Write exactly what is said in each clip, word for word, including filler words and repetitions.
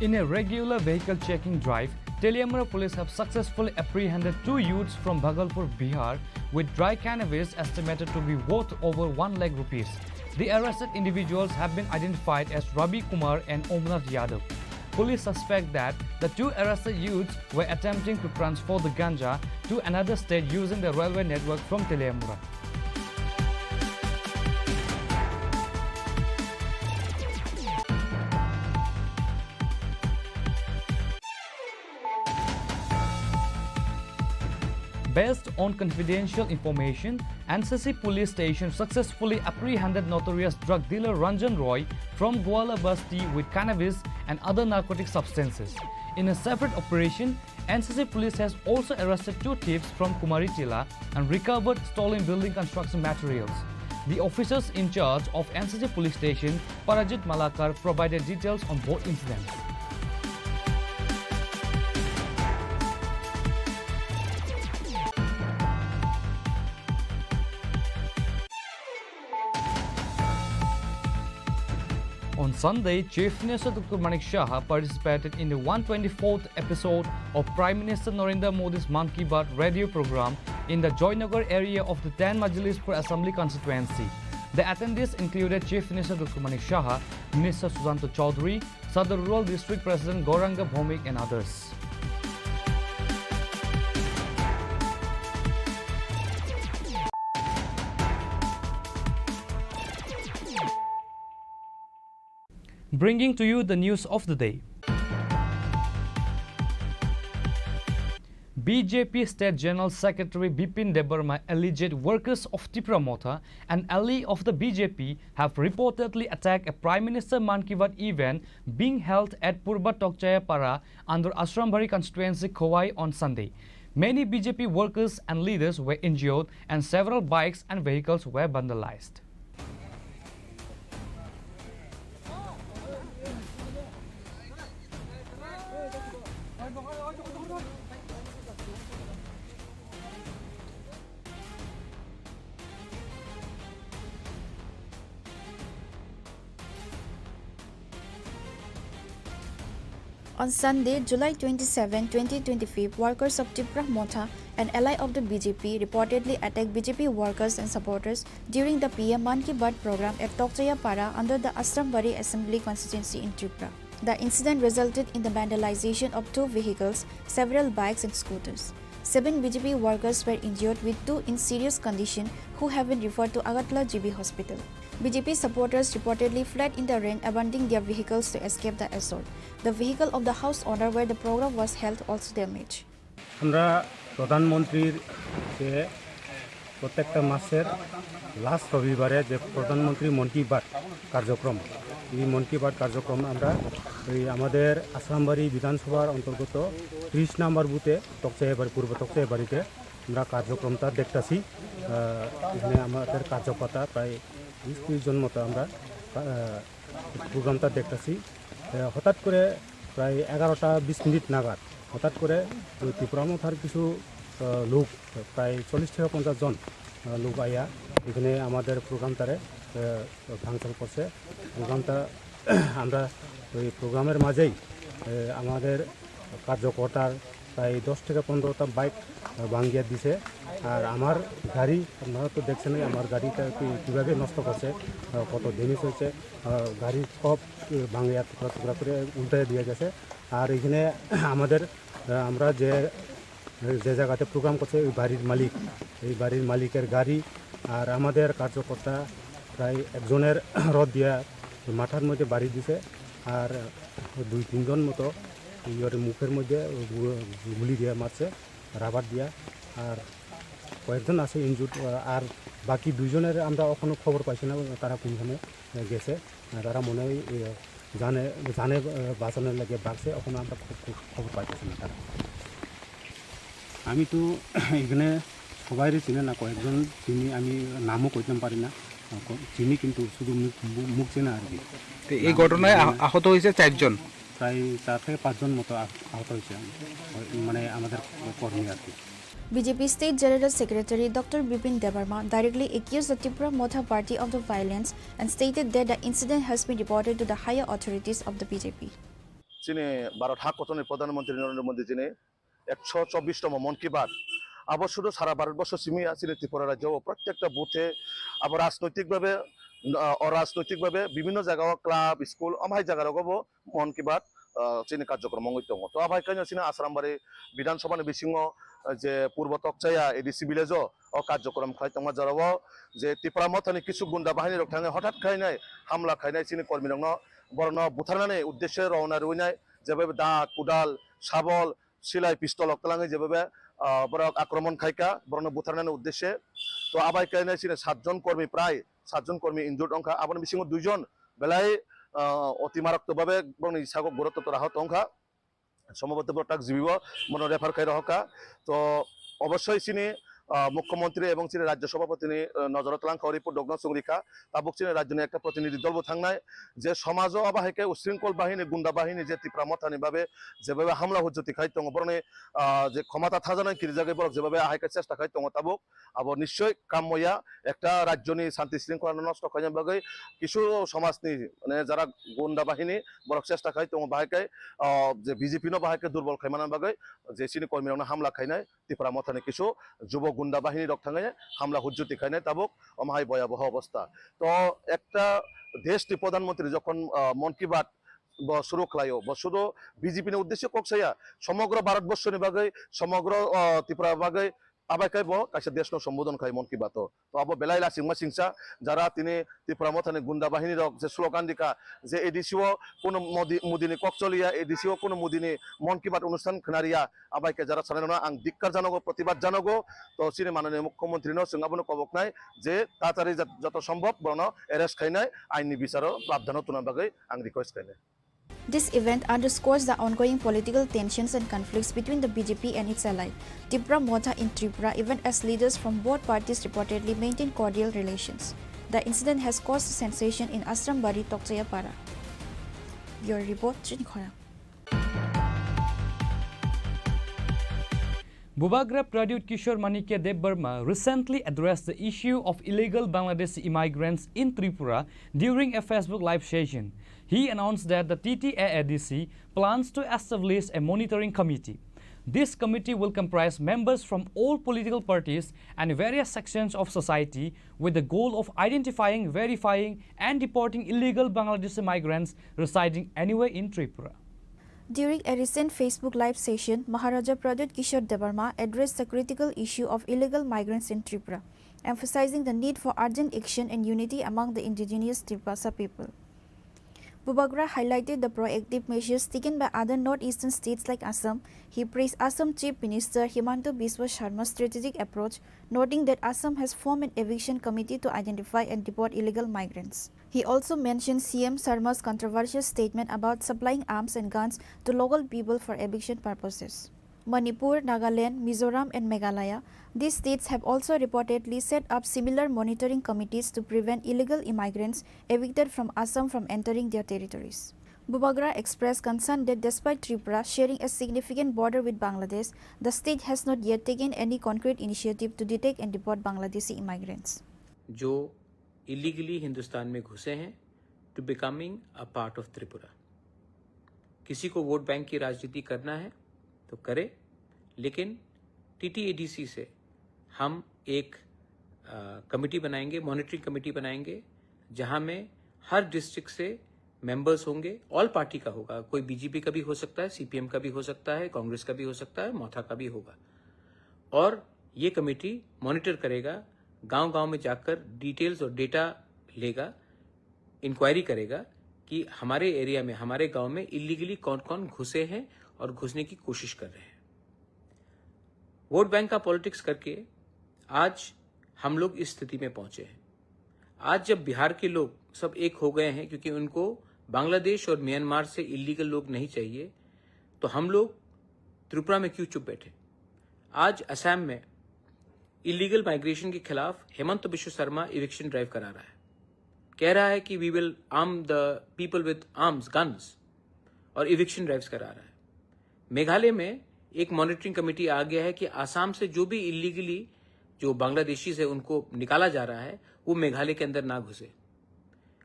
In a regular vehicle checking drive, Teliamura police have successfully apprehended two youths from Bhagalpur, Bihar, with dry cannabis estimated to be worth over one lakh rupees. The arrested individuals have been identified as Ravi Kumar and Omnath Yadav. Police suspect that the two arrested youths were attempting to transfer the ganja to another state using the railway network from Teliamura. Based on confidential information, N C C police station successfully apprehended notorious drug dealer Ranjan Roy from Gwala Basti with cannabis and other narcotic substances. In a separate operation, N C C police has also arrested two thieves from Kumari Tila and recovered stolen building construction materials. The officers in charge of N C C police station, Parajit Malakar, provided details on both incidents. On Sunday, Chief Minister Doctor Manik Saha participated in the one twenty-fourth episode of Prime Minister Narendra Modi's Mann Ki Baat radio program in the Joynagar area of the ten Majlis for Assembly constituency. The attendees included Chief Minister Doctor Manik Saha, Minister Sudanta Chowdhury, Sadar Rural District President Gauranga Bhowmik and others. Bringing to you the news of the day. B J P State General Secretary Bipin Debbarma alleged workers of Tipra Motha, an ally of the B J P, have reportedly attacked a Prime Minister Mann Ki Baat event being held at Purba Tokchaya Para under Ashrambari constituency, Khowai on Sunday. Many B J P workers and leaders were injured and several bikes and vehicles were vandalized. On Sunday, July twenty-seven, twenty twenty-five, workers of Tipra Motha, an ally of the B J P, reportedly attacked B J P workers and supporters during the P M Mann Ki Baat program at Tokchaya Para under the Ashrambari Assembly Constituency in Tripura. The incident resulted in the vandalization of two vehicles, several bikes and scooters. Seven B J P workers were injured, with two in serious condition who have been referred to Agartala G B Hospital. B J P supporters reportedly fled in the rain, abandoning their vehicles to escape the assault. The vehicle of the house owner where the program was held also damaged. আমরা প্রধানমন্ত্রীর যে প্রত্যেকটা মাসের লাস্ট রবিবারে যে প্রধানমন্ত্রী মন কি বাত কার্যক্রম, এই মন কি বাত কার্যক্রম আমরা এই আমাদের আসলামবাড়ি বিধানসভার অন্তর্গত ত্রিশ নম্বর বুথে তকচাইবাড়ি, পূর্ব তকচাইবাড়িতে আমরা কার্যক্রমটা দেখতাছি। আহ, এখানে আমাদের কার্যকর্তা প্রায় বিশ ত্রিশ জন মতো আমরা, আহ, প্রোগ্রামটা দেখতাছি। আহ, হঠাৎ করে প্রায় এগারোটা বিশ মিনিট নাগাদ হঠাৎ করে ওই ত্রিপুরা মথার কিছু, আহ, লোক, প্রায় চল্লিশ থেকে পঞ্চাশ জন, আহ, লোক আইয়া এখানে আমাদের প্রোগ্রামটারে, আহ, ভাঙচুর করছে। প্রোগ্রামটা আমরা ওই প্রোগ্রামের মাঝেই, আহ, আমাদের কার্যকর্তার প্রায় দশ থেকে পনেরোটা বাইক, আহ, ভাঙিয়া দিছে। আর আমার গাড়ি, আপনারা তো দেখছেনই, আমার গাড়িটা কি-, কিভাবে নষ্ট করছে, আহ, কত ড্যামেজ হয়েছে। আহ, গাড়ি সব, আহ, ভাঙিয়া টুকরা টুকরা করে উল্টে দিয়ে গেছে। আর এখানে আমাদের, আহ, আমরা যে, যে জায়গাতে প্রোগ্রাম করছে, ওই বাড়ির মালিক, এই বাড়ির মালিকের গাড়ি আর আমাদের কার্যকর্তা প্রায় একজনের রড দিয়া মাথার মধ্যে বাড়ি দিছে, আর দুই তিনজন মতো ইয়ের মুখের মধ্যে গু-, গুলি দিয়ে মারছে, রাবার দিয়া। আর কয়েকজন আছে ইনজুর্ড, আর বাকি দুইজনের আমরা এখনো খবর পাইছি না, তারা কোনখানে গেছে। তারা মনে হয়, এ, জানে, জানে, এ, বাঁচানোর লাগে বাড়ছে, এখনো আমরা খুব, খুব খবর পাইতেছি না তারা। আমি তো এখানে সবাইরে চিনি না, কয়েকজন চিনি, আমি নামও কইতাম পারি না, চিনি কিন্তু শুধু মুখ, মুখ, মুখ চেনা আর কি। তো এই ঘটনায় আহ-, আহত হয়েছে চারজন। প্রায় চার থেকে পাঁচজন মতো আহ-, আহত হয়েছে, মানে আমাদের কর্মী আর কি। B J P State General Secretary Doctor Bipin Debbarma directly accused the Tipra Motha Party of the violence and stated that the incident has been reported to the higher authorities of the B J P. Chini Bharat ha kotorni Pradhan Mantri Narendra Modi jini ekso chobbish tomo Mon Ki Baat. Abo sudu sara Bharat borsho simi ya, chini Tripura rajyo o protekta buthe abo rajnoitik babe, ah, orajnoitik babe bibhinno jaga o club, school, amhai jaga rogo bo Mon Ki Baat, ah, chini karjokrom wngwi tongo. To abai kanya chini Asrambari Bidhan Sabha ni bisingo, ah, je Purbo Tokchaya A D C village o, o karjokrom khlai tongma jora o je Tipra Mothani kisu gunda bahini rok thangwi hothat khainai hamla khainai chini kormi rokno borokno butharnani uddeshe rowna rwinai jeba da kudal, sabol, silai, pistol rok twlangwi jeba, ah, borok akromon khaika borokno butharnani uddeshe. To abai kanya chini satjon kormi prai satjon kormi injured wngkha, aboni bisingo duijon belai, ah, oti marok to babe borokni sago gurutto to raho tongkha. Somboboto borok tak G B o bono refer khai rohorkha. To obossoi chini, ah, Mukhyamantri ebong chini Rajya Sabhapatini, ah, nojoro twlangkha o report rokno chwng rikha. Tabuk chini rajyoni ekta protinidhi dol bo thangnai je somajo abo hai khe usringkol bahini, gunda bahini je Tipra Mothani babe jebabe hamla hujjoti khai tongo borokni, ah, je khomata thajanai kirijagwi borok jebabe ahai khe chesta khai tongo tabuk. Abo nischoi kammoya ekta rajyoni santi sringkholano nosto khaina bagwi kisu somajni, mane, jara gunda bahini borok chesta khai tongo, bahai khe, ah, je B J P no bahai khe durbol khaimana bagwi je chini kormirokno hamla khainai Tipra Mothani kisu jubo gunda bahini rok thangwi hamla hujjoti khainai tabuk omo hai boyaboho obostha. To ekta deshni Pradhan Mantri jokhon, ah, Mon Ki Baat bo suru khlaio, bo sudu B J P ni uddesyo kok saya, somogro Bharat borsoni bagwi, somogro, ah, Tripura bagwi, abai khe bo kaisa deshno sombodon khai Mon Ki Baat o. To abo belai lasingma singsa, jara tini Tipra Mothani gunda bahini rok je slogan dikha je A D C o kuno Modi, Modi ni kok choliya, A D C o kuno Modi ni Mon Ki Baat onusthan khwnariya, abai khe jara sanai rokno ang dikkar janogo, protibad janogo. To chini mananiya Mukhyamantri no chwng abono koboknai je tatari jat-, joto sombhob borokno arrest khainai, ain ni bicharo prabdhano tuna bagwi ang request khainai. This event underscores the ongoing political tensions and conflicts between the B J P and its ally, Tipra Motha in Tripura, even as leaders from both parties reportedly maintain cordial relations. The incident has caused sensation in Asrambari Tokchaya Para. Bureau report, Chini Khorang. Bubagra Pradyut Kishore Manikya Debbarma recently addressed the issue of illegal Bangladeshi immigrants in Tripura during a Facebook live session. He announced that the T T A A D C plans to establish a monitoring committee. This committee will comprise members from all political parties and various sections of society with the goal of identifying, verifying, and deporting illegal Bangladeshi migrants residing anywhere in Tripura. During a recent Facebook live session, Maharaja Pradyut Kishore Debbarma addressed the critical issue of illegal migrants in Tripura, emphasizing the need for urgent action and unity among the indigenous Tiprasa people. Bubagra highlighted the proactive measures taken by other northeastern states like Assam. He praised Assam Chief Minister Himanta Biswa Sarma's strategic approach, noting that Assam has formed an eviction committee to identify and deport illegal migrants. He also mentioned C M Sarma's controversial statement about supplying arms and guns to local people for eviction purposes. Manipur, Nagaland, Mizoram, and Meghalaya, these states have also reportedly set up similar monitoring committees to prevent illegal immigrants evicted from Assam from entering their territories. Bubagra expressed concern that despite Tripura sharing a significant border with Bangladesh, the state has not yet taken any concrete initiative to detect and deport Bangladeshi immigrants. जो illegally हिंदुस्तान में घुसे हैं, to becoming a part of Tripura. किसी को vote bank की राजनीति करना है तो करे, लेकिन टीटीएडीसी से हम एक, अ, कमेटी बनाएंगे, मॉनिटरिंग कमेटी बनाएंगे, जहां में हर डिस्ट्रिक्ट से मेंबर्स होंगे, ऑल पार्टी का होगा, कोई बीजेपी का भी हो सकता है, सीपीएम का भी हो सकता है, कांग्रेस का भी हो सकता है, मोथा का भी होगा। और ये कमेटी मॉनिटर करेगा, गांव-गांव में जाकर डिटेल्स और डेटा लेगा, इंक्वायरी करेगा कि हमारे एरिया में, हमारे गांव में इलीगली कौन-कौन घुसे हैं और घुसने की कोशिश कर रहे हैं। वोट बैंक का पॉलिटिक्स करके आज हम लोग इस स्थिति में पहुंचे हैं। आज जब बिहार के लोग सब एक हो गए हैं, क्योंकि उनको बांग्लादेश और म्यांमार से इलीगल लोग नहीं चाहिए, तो हम लोग त्रिपुरा में क्यों चुप बैठे? आज असम में इलीगल माइग्रेशन के खिलाफ हेमंत बिश्व शर्मा इविक्शन ड्राइव करा रहा है, कह रहा है कि we will arm the people with arms, guns, और इविक्शन ड्राइव्स करा रहा है। मेघालय में एक मॉनिटरिंग कमेटी आ गया है कि आसाम से जो भी इलीगली जो बांग्लादेशीज है उनको निकाला जा रहा है, वो मेघालय के अंदर ना घुसे।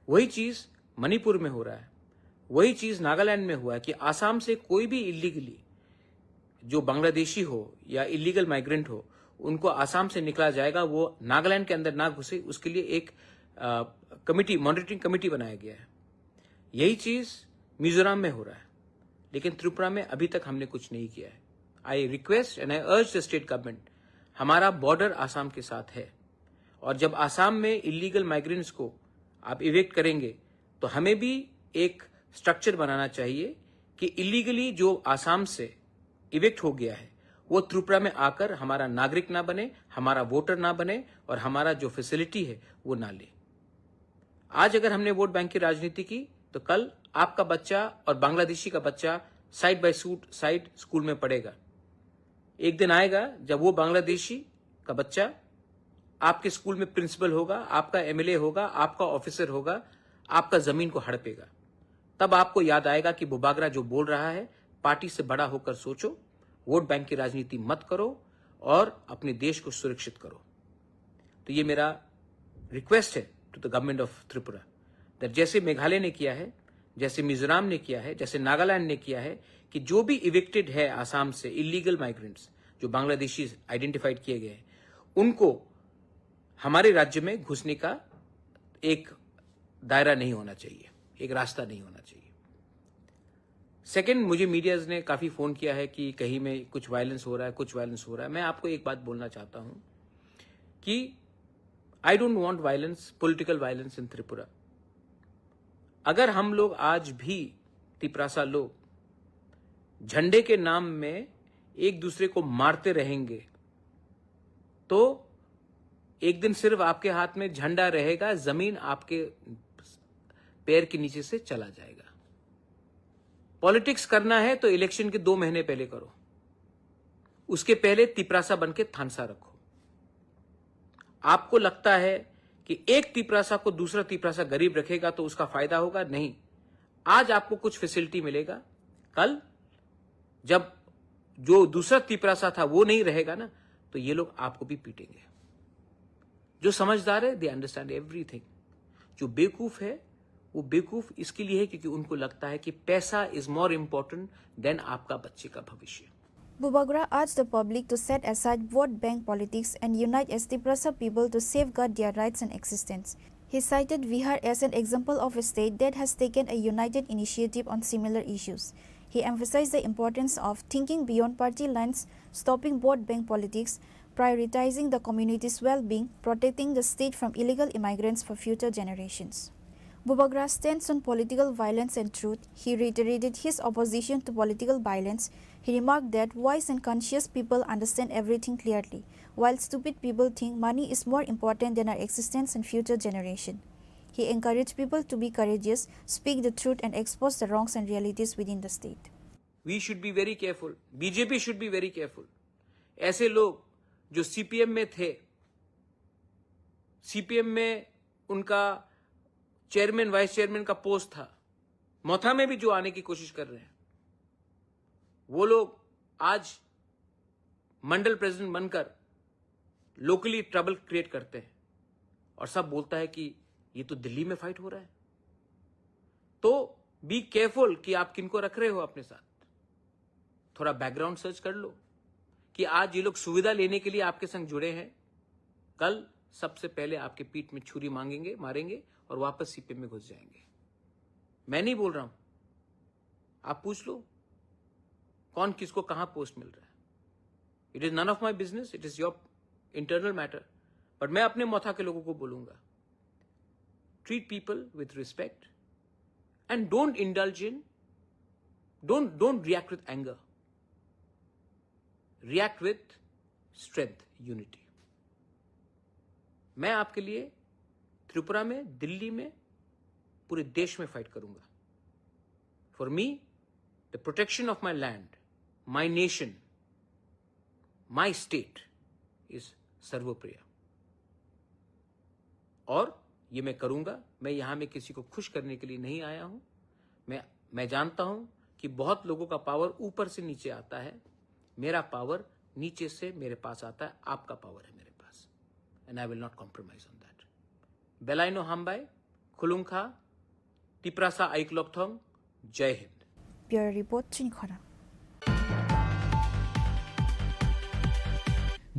वही चीज मणिपुर में हो रहा है। वही चीज नागालैंड में हुआ है कि आसाम से कोई भी इलीगली जो बांग्लादेशी हो या इलीगल माइग्रेंट हो, उनको आसाम से निकला जाएगा, वो नागालैंड के अंदर ना घुसे, उसके लिए एक कमेटी, मॉनिटरिंग कमेटी बनाया गया है। यही चीज मिजोरम में हो रहा है, लेकिन त्रिपुरा में अभी तक हमने कुछ नहीं किया है। I request and I urge the state government, हमारा बॉर्डर आसाम के साथ है, और जब आसाम में इलीगल माइग्रेंट्स को आप इविक्ट करेंगे, तो हमें भी एक स्ट्रक्चर बनाना चाहिए कि इलीगली जो आसाम से इविक्ट हो गया है, वो त्रिपुरा में आकर हमारा नागरिक ना बने, हमारा वोटर ना बने, और हमारा जो फैसिलिटी है, वो ना ले। आज अगर हमने वोट बैंक की राजनीति की, तो कल आपका बच्चा और बांग्लादेशी का बच्चा side by suit side school में पढ़ेगा। एक दिन आएगा जब वो बांग्लादेशी का बच्चा आपके स्कूल में प्रिंसिपल होगा, आपका एमएलए होगा, आपका ऑफिसर होगा, आपका जमीन को हड़पेगा। तब आपको याद आएगा कि बुबागरा जो बोल रहा है, पार्टी से बड़ा होकर सोचो, वोट बैंक की राजनीति मत करो और अपने देश को सुरक्षित करो। तो ये मेरा रिक्वेस्ट है to the government of Tripura, that जैसे मेघालय ने किया है, जैसे मिजोरम ने किया है, जैसे नागालैंड ने किया है, कि जो भी इविक्टेड है आसाम से इलीगल माइग्रेंट्स, जो बांग्लादेशी आइडेंटिफाइड किए गए हैं, उनको हमारे राज्य में घुसने का एक दायरा नहीं होना चाहिए, एक रास्ता नहीं होना चाहिए। सेकंड, मुझे मीडियाज ने काफ़ी फ़ोन किया है कि कहीं में कुछ वायलेंस हो रहा है, कुछ वायलेंस हो रहा है। मैं आपको एक बात बोलना चाहता हूँ कि I don't want violence, political violence in Tripura. अगर हम लोग आज भी, तिपरासा लोग, झंडे के नाम में एक दूसरे को मारते रहेंगे, तो एक दिन सिर्फ आपके हाथ में झंडा रहेगा, जमीन आपके पैर के नीचे से चला जाएगा। पॉलिटिक्स करना है तो इलेक्शन के दो महीने पहले करो, उसके पहले तिपरासा बन के थानसा रखो। आपको लगता है कि एक तिपरासा को दूसरा तिपरासा गरीब रखेगा तो उसका फायदा होगा? नहीं। आज आपको कुछ फैसिलिटी मिलेगा, कल जब जो दूसरा तिपरासा था वो नहीं रहेगा ना, तो ये लोग आपको भी पीटेंगे। जो समझदार है, they understand everything. जो बेवकूफ है, वो बेवकूफ इसके लिए है क्योंकि उनको लगता है कि पैसा is more important than आपका बच्चे का भविष्य। Bubagra urged the public to set aside vote bank politics and unite as Tiprasa people to safeguard their rights and existence. He cited Bihar as an example of a state that has taken a united initiative on similar issues. He emphasized the importance of thinking beyond party lines, stopping vote bank politics, prioritizing the community's well-being, protecting the state from illegal immigrants for future generations. Bubagra's stance on political violence and truth. He reiterated his opposition to political violence. He remarked that wise and conscious people understand everything clearly, while stupid people think money is more important than our existence and future generation. He encouraged people to be courageous, speak the truth, and expose the wrongs and realities within the state. We should be very careful. BJP should be very careful. ऐसे लोग जो सीपीएम में थे, सीपीएम में उनका chairman, vice chairman का पोस्ट था, मोथा में भी जो आने की कोशिश कर रहे हैं, वो लोग आज मंडल प्रेसिडेंट बनकर लोकली ट्रबल क्रिएट करते हैं और सब बोलता है कि ये तो दिल्ली में फाइट हो रहा है। तो बी केयरफुल कि आप किनको रख रहे हो अपने साथ। थोड़ा बैकग्राउंड सर्च कर लो कि आज ये लोग सुविधा लेने के लिए आपके संग जुड़े हैं, कल सबसे पहले आपके पीठ में छुरी मांगेंगे, मारेंगे और वापस सीपीएम में घुस जाएंगे। मैं नहीं बोल रहा हूं, आप पूछ लो कौन किसको कहां पोस्ट मिल रहा है। It is none of my business, it is your internal matter. But मैं अपने मोथा के लोगों को बोलूंगा, treat people with respect and don't indulge in, don't don't react with anger, react with strength, unity. मैं आपके लिए त्रिपुरा में, दिल्ली में, पूरे देश में फाइट करूंगा। For me, the protection of my land, my nation, my state is सर्वोप्रिय। और ये मैं करूंगा। मैं यहां में किसी को खुश करने के लिए नहीं आया हूं। मैं मैं जानता हूं कि बहुत लोगों का पावर ऊपर से नीचे आता है। मेरा पावर नीचे से मेरे पास आता है। आपका पावर है मेरे पास, and I will not compromise on that. Belaino hambai, khulungkha, Tiprasa aiklokthong, Jai Hind. Bureau Report, Chini Khorang.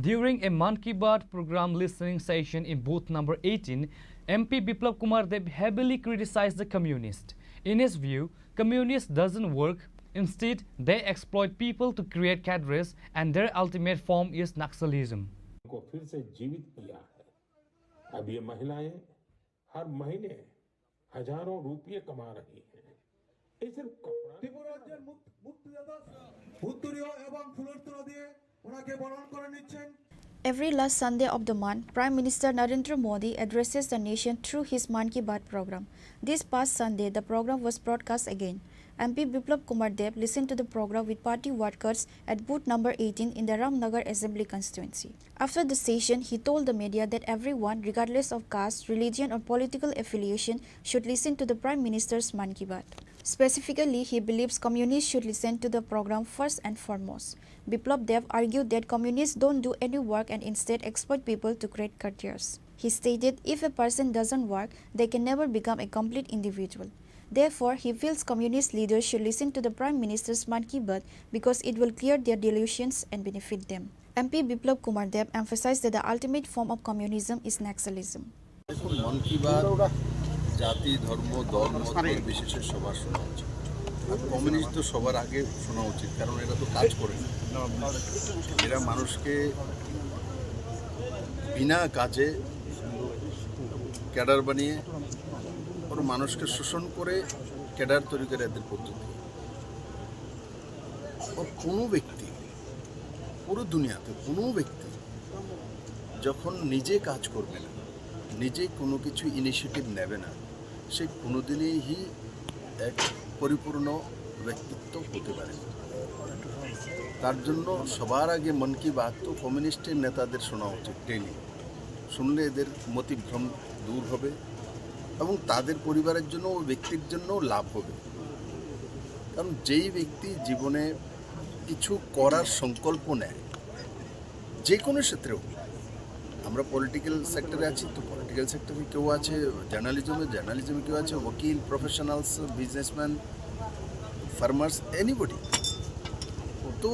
During a Mann Ki Baat program listening session in booth number eighteen, M P Biplab Kumar Deb heavily criticized the communists. In his view, communist doesn't work. Instead, they exploit people to create cadres, and their ultimate form is Naxalism. को फिर से जीवित किया है। अब ये महिलाएं हर महीने हजारों रुपये कमा रही हैं। ये सिर्फ कपड़ा ত্রিপুরা রাজ্যের মুক্ত-, মুক্তিদাতা উত্তরীয় এবং ফুলের তোড়া দিয়ে ওনাকে বরণ করে নিচ্ছেন। Every last Sunday of the month, Prime Minister Narendra Modi addresses the nation through his Mann Ki Baat program. This past Sunday, the program was broadcast again. M P Biplab Kumar Deb listened to the program with party workers at booth number eighteen in the Ramnagar Assembly Constituency. After the session, he told the media that everyone, regardless of caste, religion, or political affiliation, should listen to the Prime Minister's Mann Ki Baat. Specifically, he believes communists should listen to the program first and foremost. Biplab Deb argued that communists don't do any work and instead exploit people to create careers. He stated if a person doesn't work, they can never become a complete individual. Therefore, he feels communist leaders should listen to the Prime Minister's Mann Ki Baat because it will clear their delusions and benefit them. M P Biplab Kumar Deb emphasized that the ultimate form of communism is Naxalism. দেখুন, মন কি বাত জাতি, ধর্ম, দল, মত নির্বিশেষে সবার শোনা উচিত। আর কমিউনিস্ট তো সবার আগে শোনা উচিত, কারণ এরা তো কাজ করে না। এরা মানুষকে বিনা কাজে ক্যাডার বানিয়ে ওর মানুষকে শোষণ করে ক্যাডার তৈরি করে এদের পদ্ধতি। ও কোনো ব্যক্তি, পুরো দুনিয়াতে কোনো ব্যক্তি যখন নিজে কাজ করবে না, নিজে কোনো কিছু ইনিশিয়েটিভ নেবে না, সে কোনোদিনই এক পরিপূর্ণ ব্যক্তিত্ব হতে পারে না। তার জন্য সবার আগে মন কি বাত তো কমিউনিস্টের নেতাদের শোনা উচিত ডেইলি। শুনলে এদের মতিভ্রম দূর হবে এবং তাদের পরিবারের জন্য, ওই ব্যক্তির জন্য লাভ হবে। কারণ যেই ব্যক্তি জীবনে কিছু করার সংকল্প নেয়, যে কোনো ক্ষেত্রেও, আমরা পলিটিক্যাল সেক্টরে আছি, তো পলিটিক্যাল সেক্টরে কেউ আছে জার্নালিজমে, জার্নালিজমে কেউ আছে উকিল, প্রফেশনালস, বিজনেসম্যান, ফার্মার্স, এনিবডি। তো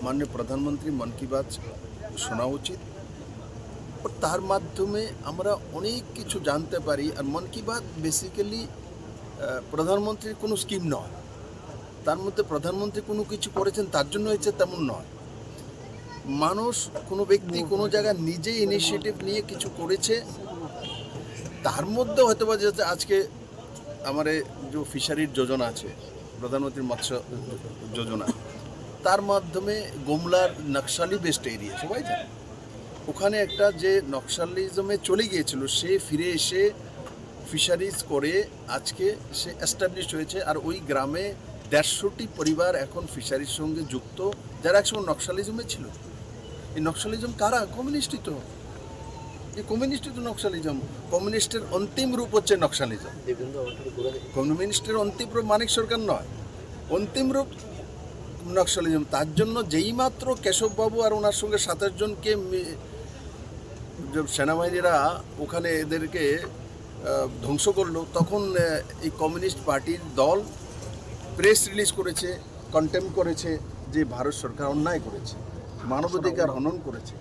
মাননীয় প্রধানমন্ত্রী মন কি বাত শোনা উচিত। ও তার মাধ্যমে আমরা অনেক কিছু জানতে পারি। আর মন কি বাত বেসিক্যালি, আহ, প্রধানমন্ত্রীর কোনো স্কিম নয়, তার মধ্যে প্রধানমন্ত্রী কোনো কিছু করেছেন তার জন্য হয়েছে তেমন নয়। মানুষ, কোনো ব্যক্তি কোনো জায়গায় নিজে ইনিশিয়েটিভ নিয়ে কিছু করেছে, তার মধ্যে হয়তো বা যে আজকে আমার এই যে ফিশারির যোজনা আছে, প্রধানমন্ত্রী মৎস্য যোজনা, তার মাধ্যমে গোমলার নকশালি বেসড এরিয়া সবাই জানে, ওখানে একটা যে নকশালিজমে চলে গিয়েছিল, সে ফিরে এসে ফিশারিজ করে আজকে সে এস্টাবলিশ হয়েছে। আর ওই গ্রামে দেড়শোটি পরিবার এখন ফিশারির সঙ্গে যুক্ত, যারা একসময় নকশালিজমে ছিল। এই নকশালিজম কারা? কমিউনিস্টই তো। এই কমিউনিস্টই তো নকশালিজম। কমিউনিস্টের অন্তিম রূপ হচ্ছে নকশালিজম। কমিউনিস্টের অন্তিম রূপ মানিক সরকার নয়, অন্তিম রূপ নকশালিজম। তার জন্য যেই মাত্র কেশববাবু আর ওনার সঙ্গে সাতাশ জনকে মি-, যে সেনাবাহিনীরা ওখানে এদেরকে, আহ, ধ্বংস করলো, তখন, আহ, এই কমিউনিস্ট পার্টির দল প্রেস রিলিজ করেছে, কন্ডেম করেছে যে ভারত সরকার অন্যায় করেছে, মানবাধিকার হনন করেছে।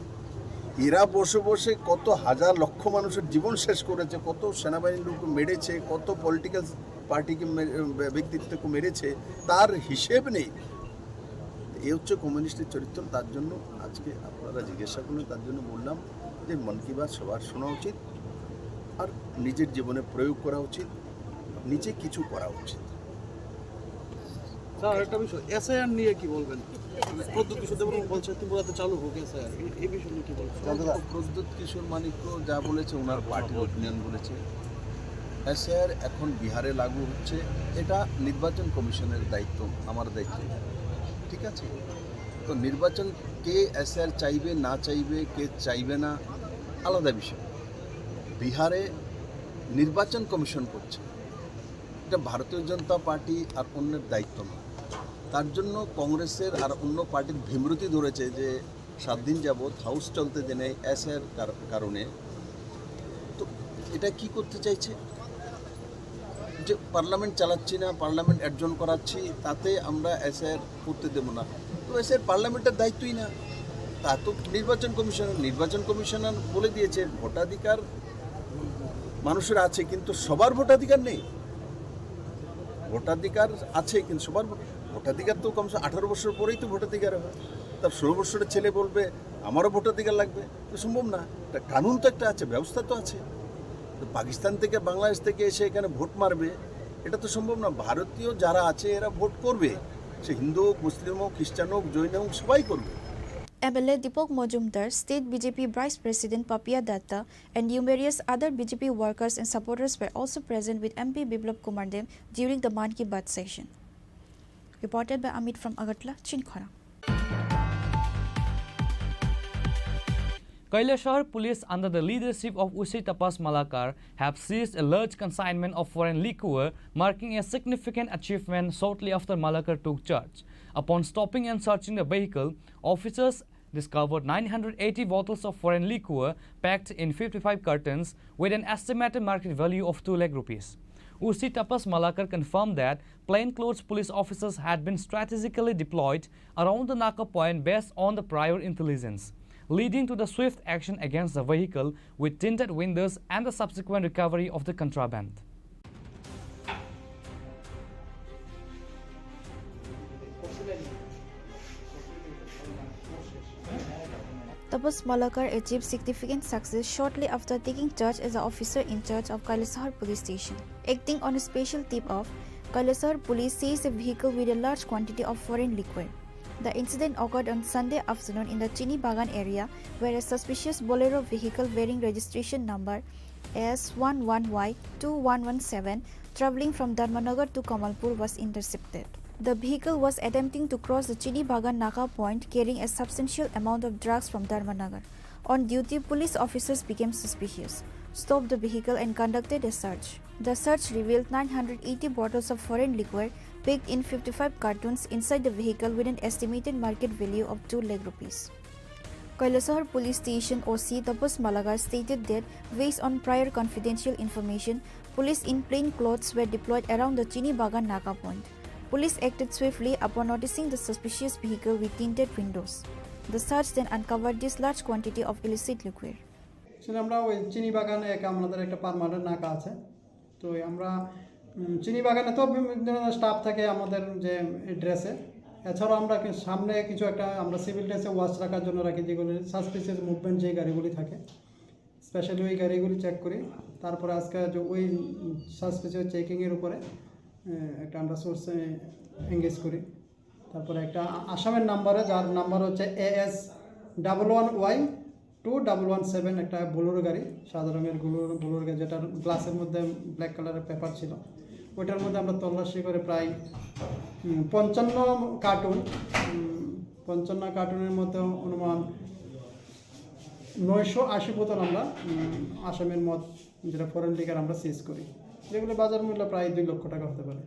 এরা বসে বসে কত হাজার লক্ষ মানুষের জীবন শেষ করেছে, কত সেনাবাহিনীর লোক মেরেছে, কত পলিটিক্যাল পার্টিকে মে-, ব্যক্তিত্বকে মেরেছে, তার হিসেব নেই। এ হচ্ছে কমিউনিস্টের চরিত্র। তার জন্য আজকে আপনারা জিজ্ঞাসা করলেন, তার জন্য বললাম যে মন কি বাত সবার শোনা উচিত, আর নিজের জীবনে প্রয়োগ করা উচিত, নিজে কিছু করা উচিত। স্যার, একটা বিষয়, এসআইআর নিয়ে কি বলবেন? প্রদ্যুৎ কিশোর দেববর্মা বলছে ত্রিপুরাতে চালু হোক এসআইআর, এই, এই বিষয় নিয়ে কি বলবেন? প্রদ্যুৎ কিশোর মাণিক্য যা বলেছে, ওনার পার্টির ওপিনিয়ন বলেছে। এসআইআর এখন বিহারে লাগু হচ্ছে, এটা নির্বাচন কমিশনের দায়িত্ব, আমার দায়িত্ব, ঠিক আছে? তো নির্বাচন, কে এসআইআর চাইবে না চাইবে, কে চাইবে না, আলাদা বিষয়। বিহারে নির্বাচন কমিশন করছে, এটা ভারতীয় জনতা পার্টি আর অন্যের দায়িত্ব নয়। তার জন্য কংগ্রেসের আর অন্য পার্টির ভীমরতি ধরেছে যে সাত দিন যাবৎ হাউস চলতে দেয় নাই এসআইআর কার-, কারণে। তো এটা কি করতে চাইছে? যে পার্লামেন্ট চালাচ্ছি না, পার্লামেন্ট অ্যাডজর্ন করাচ্ছি, তাতে আমরা এসআইআর করতে দেব না। তো এসআইআর পার্লামেন্টের দায়িত্বই না, তা তো নির্বাচন কমিশনার। নির্বাচন কমিশনার বলে দিয়েছে, ভোটাধিকার মানুষের আছে, কিন্তু সবার ভোটাধিকার নেই। ভোটাধিকার আছে, কিন্তু সবার ভো-, ভোটাধিকার তো কমসে কম আঠারো বছর পরেই তো ভোটাধিকার হয়। তার ষোলো বছরের ছেলে বলবে, "আমারও ভোটাধিকার লাগবে।" তো সম্ভব না। একটা কানুন তো একটা আছে, ব্যবস্থা তো আছে। তো পাকিস্তান থেকে, বাংলাদেশ থেকে এসে এখানে ভোট মারবে, এটা তো সম্ভব না। ভারতীয় যারা আছে, এরা ভোট করবে, সে হিন্দু হোক, মুসলিম হোক, খ্রিস্টান হোক, জৈন হোক, সবাই করবে। M L A Deepak Majumdar, State B J P Vice President Papiya Datta, and numerous other B J P workers and supporters were also present with M P Biplab Kumar Deb during the Mann Ki Baat session. Reported by Amit from Agartala, Chinikhora. Kailasahar police under the leadership of O C Tapas Malakar have seized a large consignment of foreign liquor, marking a significant achievement shortly after Malakar took charge. Upon stopping and searching the vehicle, officers discovered nine hundred eighty bottles of foreign liquor packed in fifty-five cartons with an estimated market value of two lakh rupees. O C Tapas Malakar confirmed that plainclothes police officers had been strategically deployed around the Naka point based on the prior intelligence, leading to the swift action against the vehicle with tinted windows and the subsequent recovery of the contraband. Tapas Malakar achieved significant success shortly after taking charge as the officer in charge of Kailasahar Police Station. Acting on a special tip-off, Kailasahar Police seized a vehicle with a large quantity of foreign liquor. The incident occurred on Sunday afternoon in the Chini Bagan area, where a suspicious Bolero vehicle bearing registration number S one one Y two one one seven traveling from Dharmanagar to Kamalpur was intercepted. The vehicle was attempting to cross the Chini Bagan Naka point, carrying a substantial amount of drugs from Dharmanagar. On duty, police officers became suspicious, stopped the vehicle and conducted a search. The search revealed nine hundred eighty bottles of foreign liquor packed in fifty-five cartons inside the vehicle with an estimated market value of two lakh rupees. Kailasahar Police Station O C Tapas Malakar stated that, based on prior confidential information, police in plain clothes were deployed around the Chini Bagan Naka point. Police acted swiftly upon noticing the suspicious vehicle with tinted windows. The search then uncovered this large quantity of illicit liquor. আসলে আমরা ওই চিনি বাগানে এক আমাদের একটা পারমানেন্ট নাকা আছে। তো এই আমরা, উম, চিনি বাগানে তো বিভিন্ন ধরনের স্টাফ থাকে আমাদের যে ড্রেসে। এছাড়াও আমরা কি সামনে কিছু একটা আমরা সিভিল ড্রেসে ওয়াচ রাখার জন্য রাখি, যেগুলি সাসপিসিয়াস মুভমেন্ট যে গাড়িগুলি থাকে, স্পেশালি ওই গাড়িগুলি চেক করি। তারপরে আজকে যে ওই সাসপিসিয়াস চেকিংয়ের উপরে, আহ, একটা আমরা সোর্স এঙ্গেজ করি। তারপরে একটা আ-, আসামের নাম্বারে, যার নাম্বার হচ্ছে A S double one Y two double one seven, একটা বোলেরো গাড়ি, সাদা রঙের বোলেরো, বোলেরো গাড়ি, যেটার গ্লাসের মধ্যে ব্ল্যাক কালারের পেপার ছিল। ওইটার মধ্যে আমরা তল্লাশি করে প্রায়, উম, পঞ্চান্ন কার্টুন, উম, পঞ্চান্ন কার্টুনের মধ্যে অনুমান নয়শো আশি বোতল আমরা, উম, আসামের মদ, যেটা ফরেন লিকার, আমরা সিজ করি, যেগুলো বাজার মূল্য প্রায় দুই লক্ষ টাকা হতে পারে।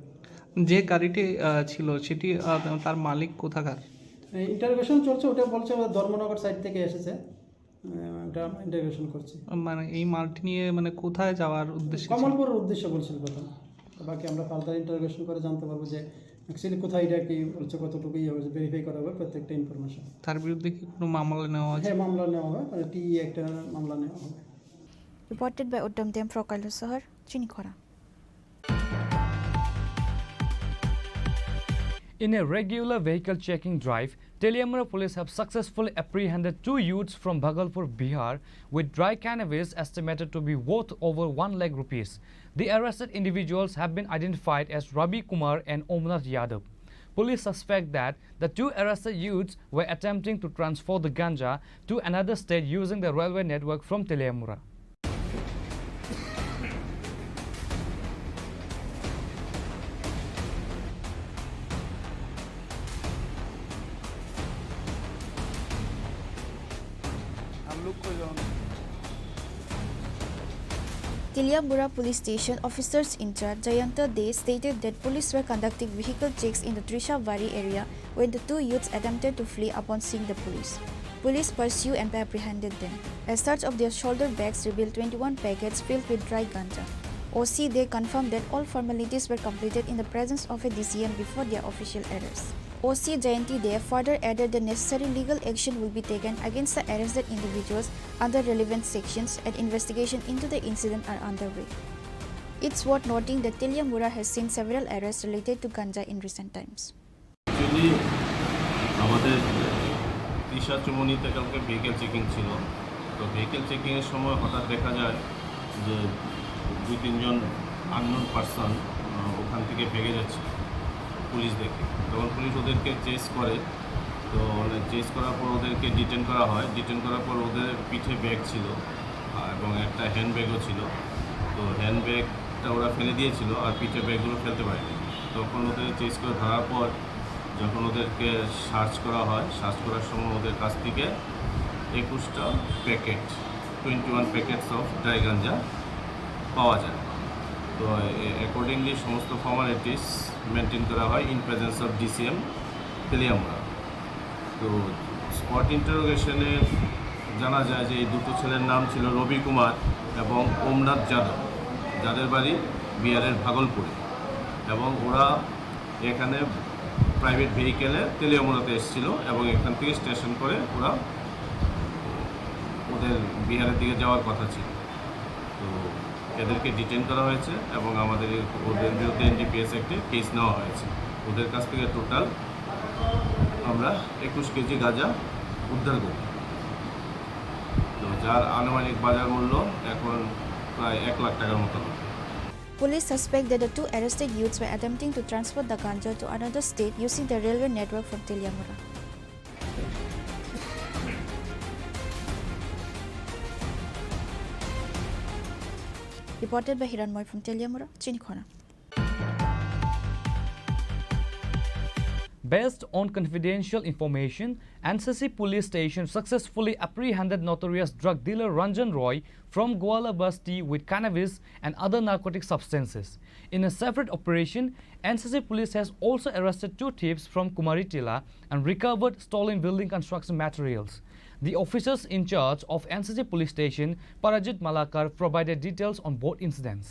যে গাড়িটি, আহ, ছিল, সেটি, আহ, তার মালিক কোথাকার? এই ইন্টারোগেশন চলছে, ওটা বলছে ওদের ধর্মনগর সাইড থেকে এসেছে। আহ, এটা আমরা ইন্টারোগেশন করছি। মানে, এই মালটি নিয়ে, মানে, কোথায় যাওয়ার উদ্দেশ্যে ছিল? কমলপুরের উদ্দেশ্যে বলছিল প্রথম। বাকি আমরা ফার্দার ইন্টারোগেশন করে জানতে পারবো যে অ্যাকচুয়ালি কোথায় এটা কি বলছে, কতটুকু ইয়ে হয়েছে, ভেরিফাই করা হবে প্রত্যেকটা ইনফরমেশন। তার বিরুদ্ধে কি কোনো মামলা নেওয়া হয়েছে? হ্যাঁ, মামলা নেওয়া হবে, মানে, টি একটা মামলা নেওয়া হবে। Reported by Uttam Dem for Kailasahar, Chinikhora. In a regular vehicle checking drive, Teliamura police have successfully apprehended two youths from Bhagalpur, Bihar, with dry cannabis estimated to be worth over one lakh rupees. The arrested individuals have been identified as Ravi Kumar and Omnath Yadav. Police suspect that the two arrested youths were attempting to transport the ganja to another state using the railway network from Teliamura. Teliamura Police Station officers in charge Jayanta Dey stated that police were conducting vehicle checks in the Trishabari area when the two youths attempted to flee upon seeing the police. Police pursue and apprehended them. A search of their shoulder bags revealed twenty-one packets filled with dry ganja. O C Dey confirmed that all formalities were completed in the presence of a D C M before their official arrest. O C Jayanti Dey further added that necessary legal action will be taken against the arrested individuals under relevant sections and investigation into the incident are underway. It's worth noting that Teliamura has seen several arrests related to ganja in recent times. Actually আমাদের তৃষা চুমনিতে কালকে vehicle checking ছিল। তো ভেহিকেল চেকিংয়ের সময় হঠাৎ দেখা যায় যে দুই তিনজন আননোন পার্সন ওখান থেকে ভেগে যাচ্ছে পুলিশ দেখে। তখন পুলিশ ওদেরকে চেস করে। তো চেস করার পর ওদেরকে ডিটেন করা হয়। ডিটেন করার পর ওদের পিঠে ব্যাগ ছিল, আহ, এবং একটা হ্যান্ড ব্যাগও ছিল। তো হ্যান্ড ব্যাগটা ওরা ফেলে দিয়েছিল, আর পিঠে ব্যাগগুলো ফেলতে পারেনি। তখন ওদের চেস করে ধরার পর যখন ওদেরকে সার্চ করা হয়, সার্চ করার সময় ওদের কাছ থেকে একুশটা packet, twenty one packets of dry ganja পাওয়া যায়। তো অ্যাকর্ডিংলি সমস্ত ফর্মালিটিস মেনটেন করা হয় in presence of DCM Teliamura. তো স্পট ইন্টারোগেশনে জানা যায় যে এই দুটো ছেলের নাম ছিল রবি কুমার এবং ওমনাথ যাদব, যাদের বাড়ি বিহারের ভাগলপুরে। এবং ওরা এখানে প্রাইভেট ভেহিকেলে তেলিয়ামুড়াতে এসেছিল এবং এখান থেকে স্টেশন করে ওরা ওদের বিহারের দিকে যাওয়ার কথা ছিল। তো এদেরকে ডিটেন করা হয়েছে এবং আমাদের এই, ওদের বিরুদ্ধে এনডিপিএস অ্যাক্টে কেস নেওয়া হয়েছে। ওদের কাছ থেকে টোটাল আমরা একুশ কেজি গাঁজা উদ্ধার করি। তো যার আনুমানিক বাজার মূল্য এখন প্রায় এক লাখ টাকার মতো হবে। Police suspect that the two arrested youths were attempting to transport the ganja to another state using the railway network from Teliamura. Reported by Hiranmoy from Teliamura, Chinikhona. Based on confidential information, N C C police station successfully apprehended notorious drug dealer Ranjan Roy from Goala Basti with cannabis and other narcotic substances. In a separate operation, N C C police has also arrested two thieves from Kumari Tila and recovered stolen building construction materials. The officers in charge of N C C police station, Parajit Malakar, provided details on both incidents.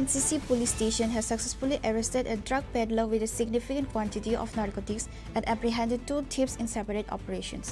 N C C police station has successfully arrested a drug peddler with a significant quantity of narcotics and apprehended two thieves in separate operations.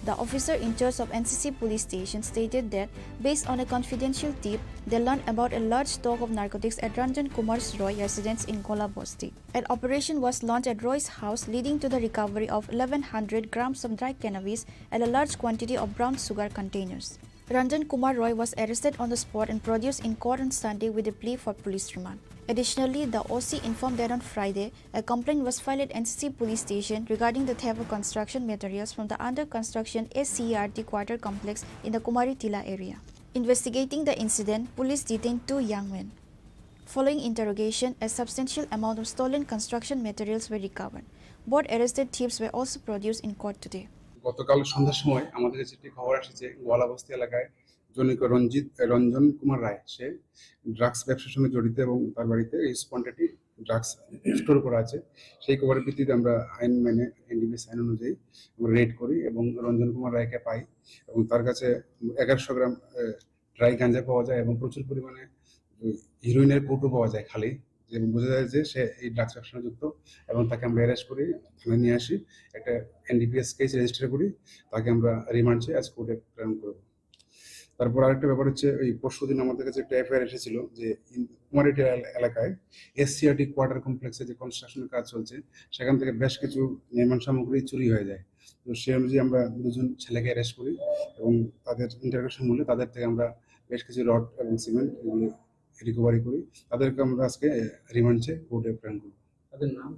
The officer in charge of N C C police station stated that, based on a confidential tip, they learned about a large stock of narcotics at Ranjan Kumar Roy residence in Gola Basti. An operation was launched at Roy's house, leading to the recovery of eleven hundred grams of dry cannabis and a large quantity of brown sugar containers. Ranjan Kumar Roy was arrested on the spot and produced in court on Sunday with a plea for police remand. Additionally, the O C informed that on Friday, a complaint was filed at N C C police station regarding the theft of construction materials from the under construction S C E R T quarter complex in the Kumari Tila area. Investigating the incident, police detained two young men. Following interrogation, a substantial amount of stolen construction materials were recovered. Both arrested thieves were also produced in court today. গতকাল সন্ধ্যার সময় আমাদের কাছে একটি খবর আসে যে গোয়ালাবস্তি এলাকায় জনৈক রঞ্জিত রঞ্জন কুমার রায়, সে ড্রাগস ব্যবসার সঙ্গে জড়িত এবং তার বাড়িতে এই কোয়ান্টিটি ড্রাগস স্টোর করা আছে। সেই খবরের ভিত্তিতে আমরা আইন মেনে, এনডিপিএস আইন অনুযায়ী আমরা রেড করি এবং রঞ্জন কুমার রায়কে পাই এবং তার কাছে এগারোশো গ্রাম ড্রাই গাঞ্জা পাওয়া যায় এবং প্রচুর পরিমাণে হিরোইনের কৌটো পাওয়া যায় খালি, এবং বোঝা যায় যে সে এই ড্রাগস ব্যবসার সঙ্গে যুক্ত। এবং তাকে আমরা অ্যারেস্ট করি, থানায় নিয়ে আসি, একটা এনডিপিএস কেস রেজিস্টার করি, তাকে আমরা রিমান্ড চেয়ে আজ কোর্টে প্রেরণ করব। তারপর আরেকটা ব্যাপার হচ্ছে, ওই পরশুদিন আমাদের কাছে একটা এফআইআর এসেছিল যে ইন- কুমারহাটি এল- এলাকায় এসসিআরটি কোয়ার্টার কমপ্লেক্সে যে কনস্ট্রাকশনের কাজ চলছে, সেখান থেকে বেশ কিছু নির্মাণ সামগ্রী চুরি হয়ে যায়। তো সেই অনুযায়ী আমরা দুজন ছেলেকে অ্যারেস্ট করি এবং তাদের ইন্টারোগেশন মূল্যে তাদের থেকে আমরা বেশ কিছু রড এবং সিমেন্ট এগুলি রিকভারি করি। তাদেরকে আমরা আজকে রিমান্ড চেয়ে কোর্টে প্রেরণ করব। তাদের নাম?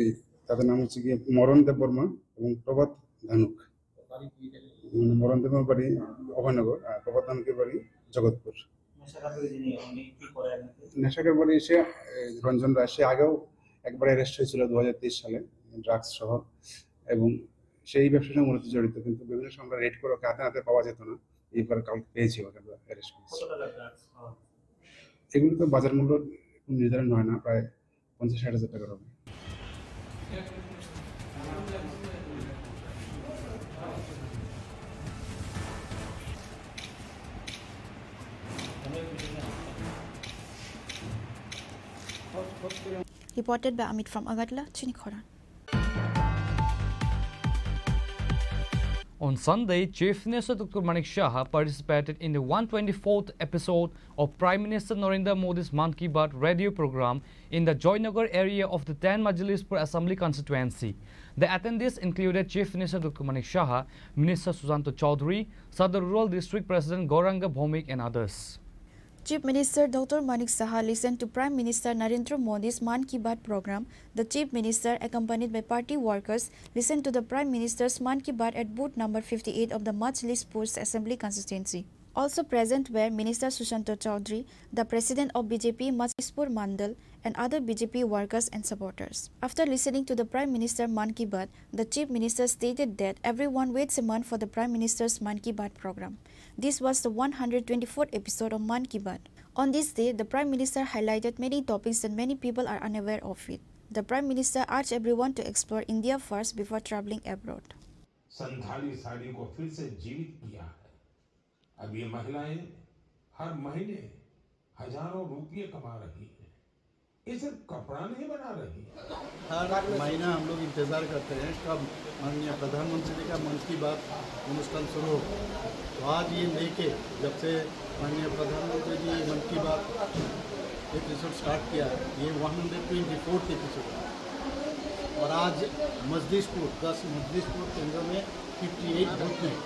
এই তাদের নাম হচ্ছে গিয়ে মরণ দেববর্মা এবং প্রভাত ধানুক। বাড়ি কি জায়গায়? মানে মরণ দেববর্মার বাড়ি অভয়নগর, আর প্রভাত ধানুকের বাড়ি জগৎপুর। নেশা খাতে যিনি, উনি কি করেন? নেশা কারবারি সে এই, রঞ্জন রায়, সে আগেও একবার অ্যারেস্ট হয়েছিল দু হাজার তেইশ সালে ড্রাগস সহ, এবং সেই ব্যবসার সঙ্গে মূলত জড়িত, কিন্তু বিভিন্ন সময় আমরা রেড করে ওকে হাতে হাতে পাওয়া যেত না। এইবার কালকে পেয়েছি ওকে, আমরা অ্যারেস্ট করেছি। কত টাকা ড্রাগস পাওয়া গেছে? এগুলো তো বাজার মূল্য এখন নির্ধারণ হয় না, প্রায় পঞ্চাশ ষাট হাজার টাকার হবে। Reported by Amit from Agartala, Chini Khorang. On Sunday, Chief Minister Doctor Manik Saha participated in the one twenty-fourth episode of Prime Minister Narendra Modi's Mann Ki Baat radio program in the Joynagar area of the ten Majlispur Assembly Constituency. The attendees included Chief Minister Doctor Manik Saha, Minister Sushanta Chaudhary, Sadar Rural District President Gauranga Bhowmik and others. Chief Minister Doctor Manik Saha listened to Prime Minister Narendra Modi's Mann Ki Baat program. The Chief Minister, accompanied by party workers, listened to the Prime Minister's Mann Ki Baat at booth number fifty-eight of the Majlispur Assembly Constituency. Also present were Minister Sushanta Chaudhary, the President of B J P Majlispur Mandal, and other B J P workers and supporters. After listening to the Prime Minister Mann Ki Baat, the Chief Minister stated that everyone waits a month for the Prime Minister's Mann Ki Baat program. This was the one hundred twenty-fourth episode of Mann Ki Baat. On this day, the Prime Minister highlighted many topics that many people are unaware of it. The Prime Minister urged everyone to explore India first before traveling abroad. Santhali साड़ी को फिर से जीवित किया है। अब ये महिलाएं हर महीने हजारों रुपये कमा रही हैं। ये सिर्फ कपड़ा नहीं बना रही। हर महीना हम लोग इंतजार करते हैं कब माननीय प्रधानमंत्री जी का मन की बात अनुष्ठान शुरू हो। तो आज ये लेके जब से माननीय प्रधानमंत्री जी मन की बात एपिसोड स्टार्ट किया, ये one hundred twenty fourth episode है। और आज मजलिसपुर, दस मजलिसपुर केंद्र में फिफ्टी एट बूथ में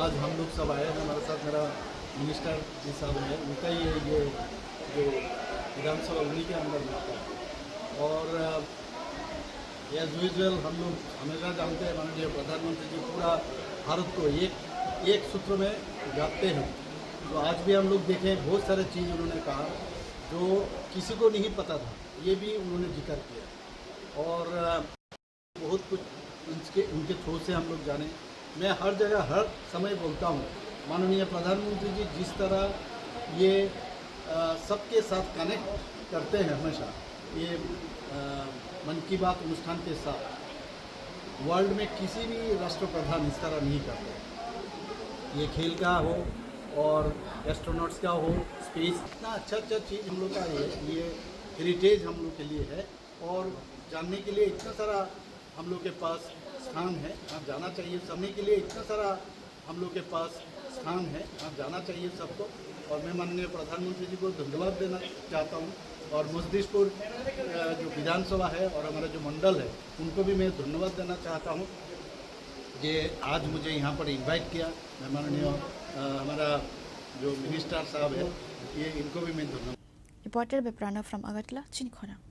आज हम लोग सब आए हैं। हमारे साथ मेरा मिनिस्टर जी साहब हैं, उनका ये, ये जो विधानसभा उन्हीं के अंदर में आता है। और, अ, एज यूजुअल हम लोग हमेशा जानते हैं माननीय प्रधानमंत्री जी पूरा भारत को एक, एक सूत्र में गाते हैं। तो आज भी हम लोग देखें, बहुत सारे चीज़ उन्होंने कहा जो किसी को नहीं पता था, ये भी उन्होंने जिक्र किया। और, अ, बहुत कुछ उनके, उनके थ्रू से हम लोग जाने। मैं हर जगह, हर समय बोलता हूँ, माननीय प्रधानमंत्री जी जिस तरह ये, अ, सबके साथ कनेक्ट करते हैं हमेशा, ये, अ, मन की बात अनुष्ठान के साथ, वर्ल्ड में किसी भी राष्ट्रप्रधान इस तरह नहीं करते। ये खेल का हो और एस्ट्रोनॉट्स का हो, स्पेस, इतना अच्छा अच्छा चीज़ हम लोग का ये, ये हेरिटेज हम लोग के लिए है। और जानने के लिए इतना सारा हम लोग के पास स्थान है, आप जाना चाहिए। समझने के लिए इतना सारा हम लोग के पास स्थान है, आप जाना चाहिए सबको। और मैं माननीय प्रधानमंत्री जी को धन्यवाद देना चाहता हूँ और मजलिसपुर, अ, जो विधानसभा है और हमारा जो मंडल है, उनको भी मैं धन्यवाद देना चाहता हूँ कि आज मुझे यहाँ पर इनवाइट किया। मैं माननीय, अ, हमारा जो मिनिस्टर साहब है, ये इनको भी मैं धन्यवाद Reported by Pranav from Agartala, Chini Khorang.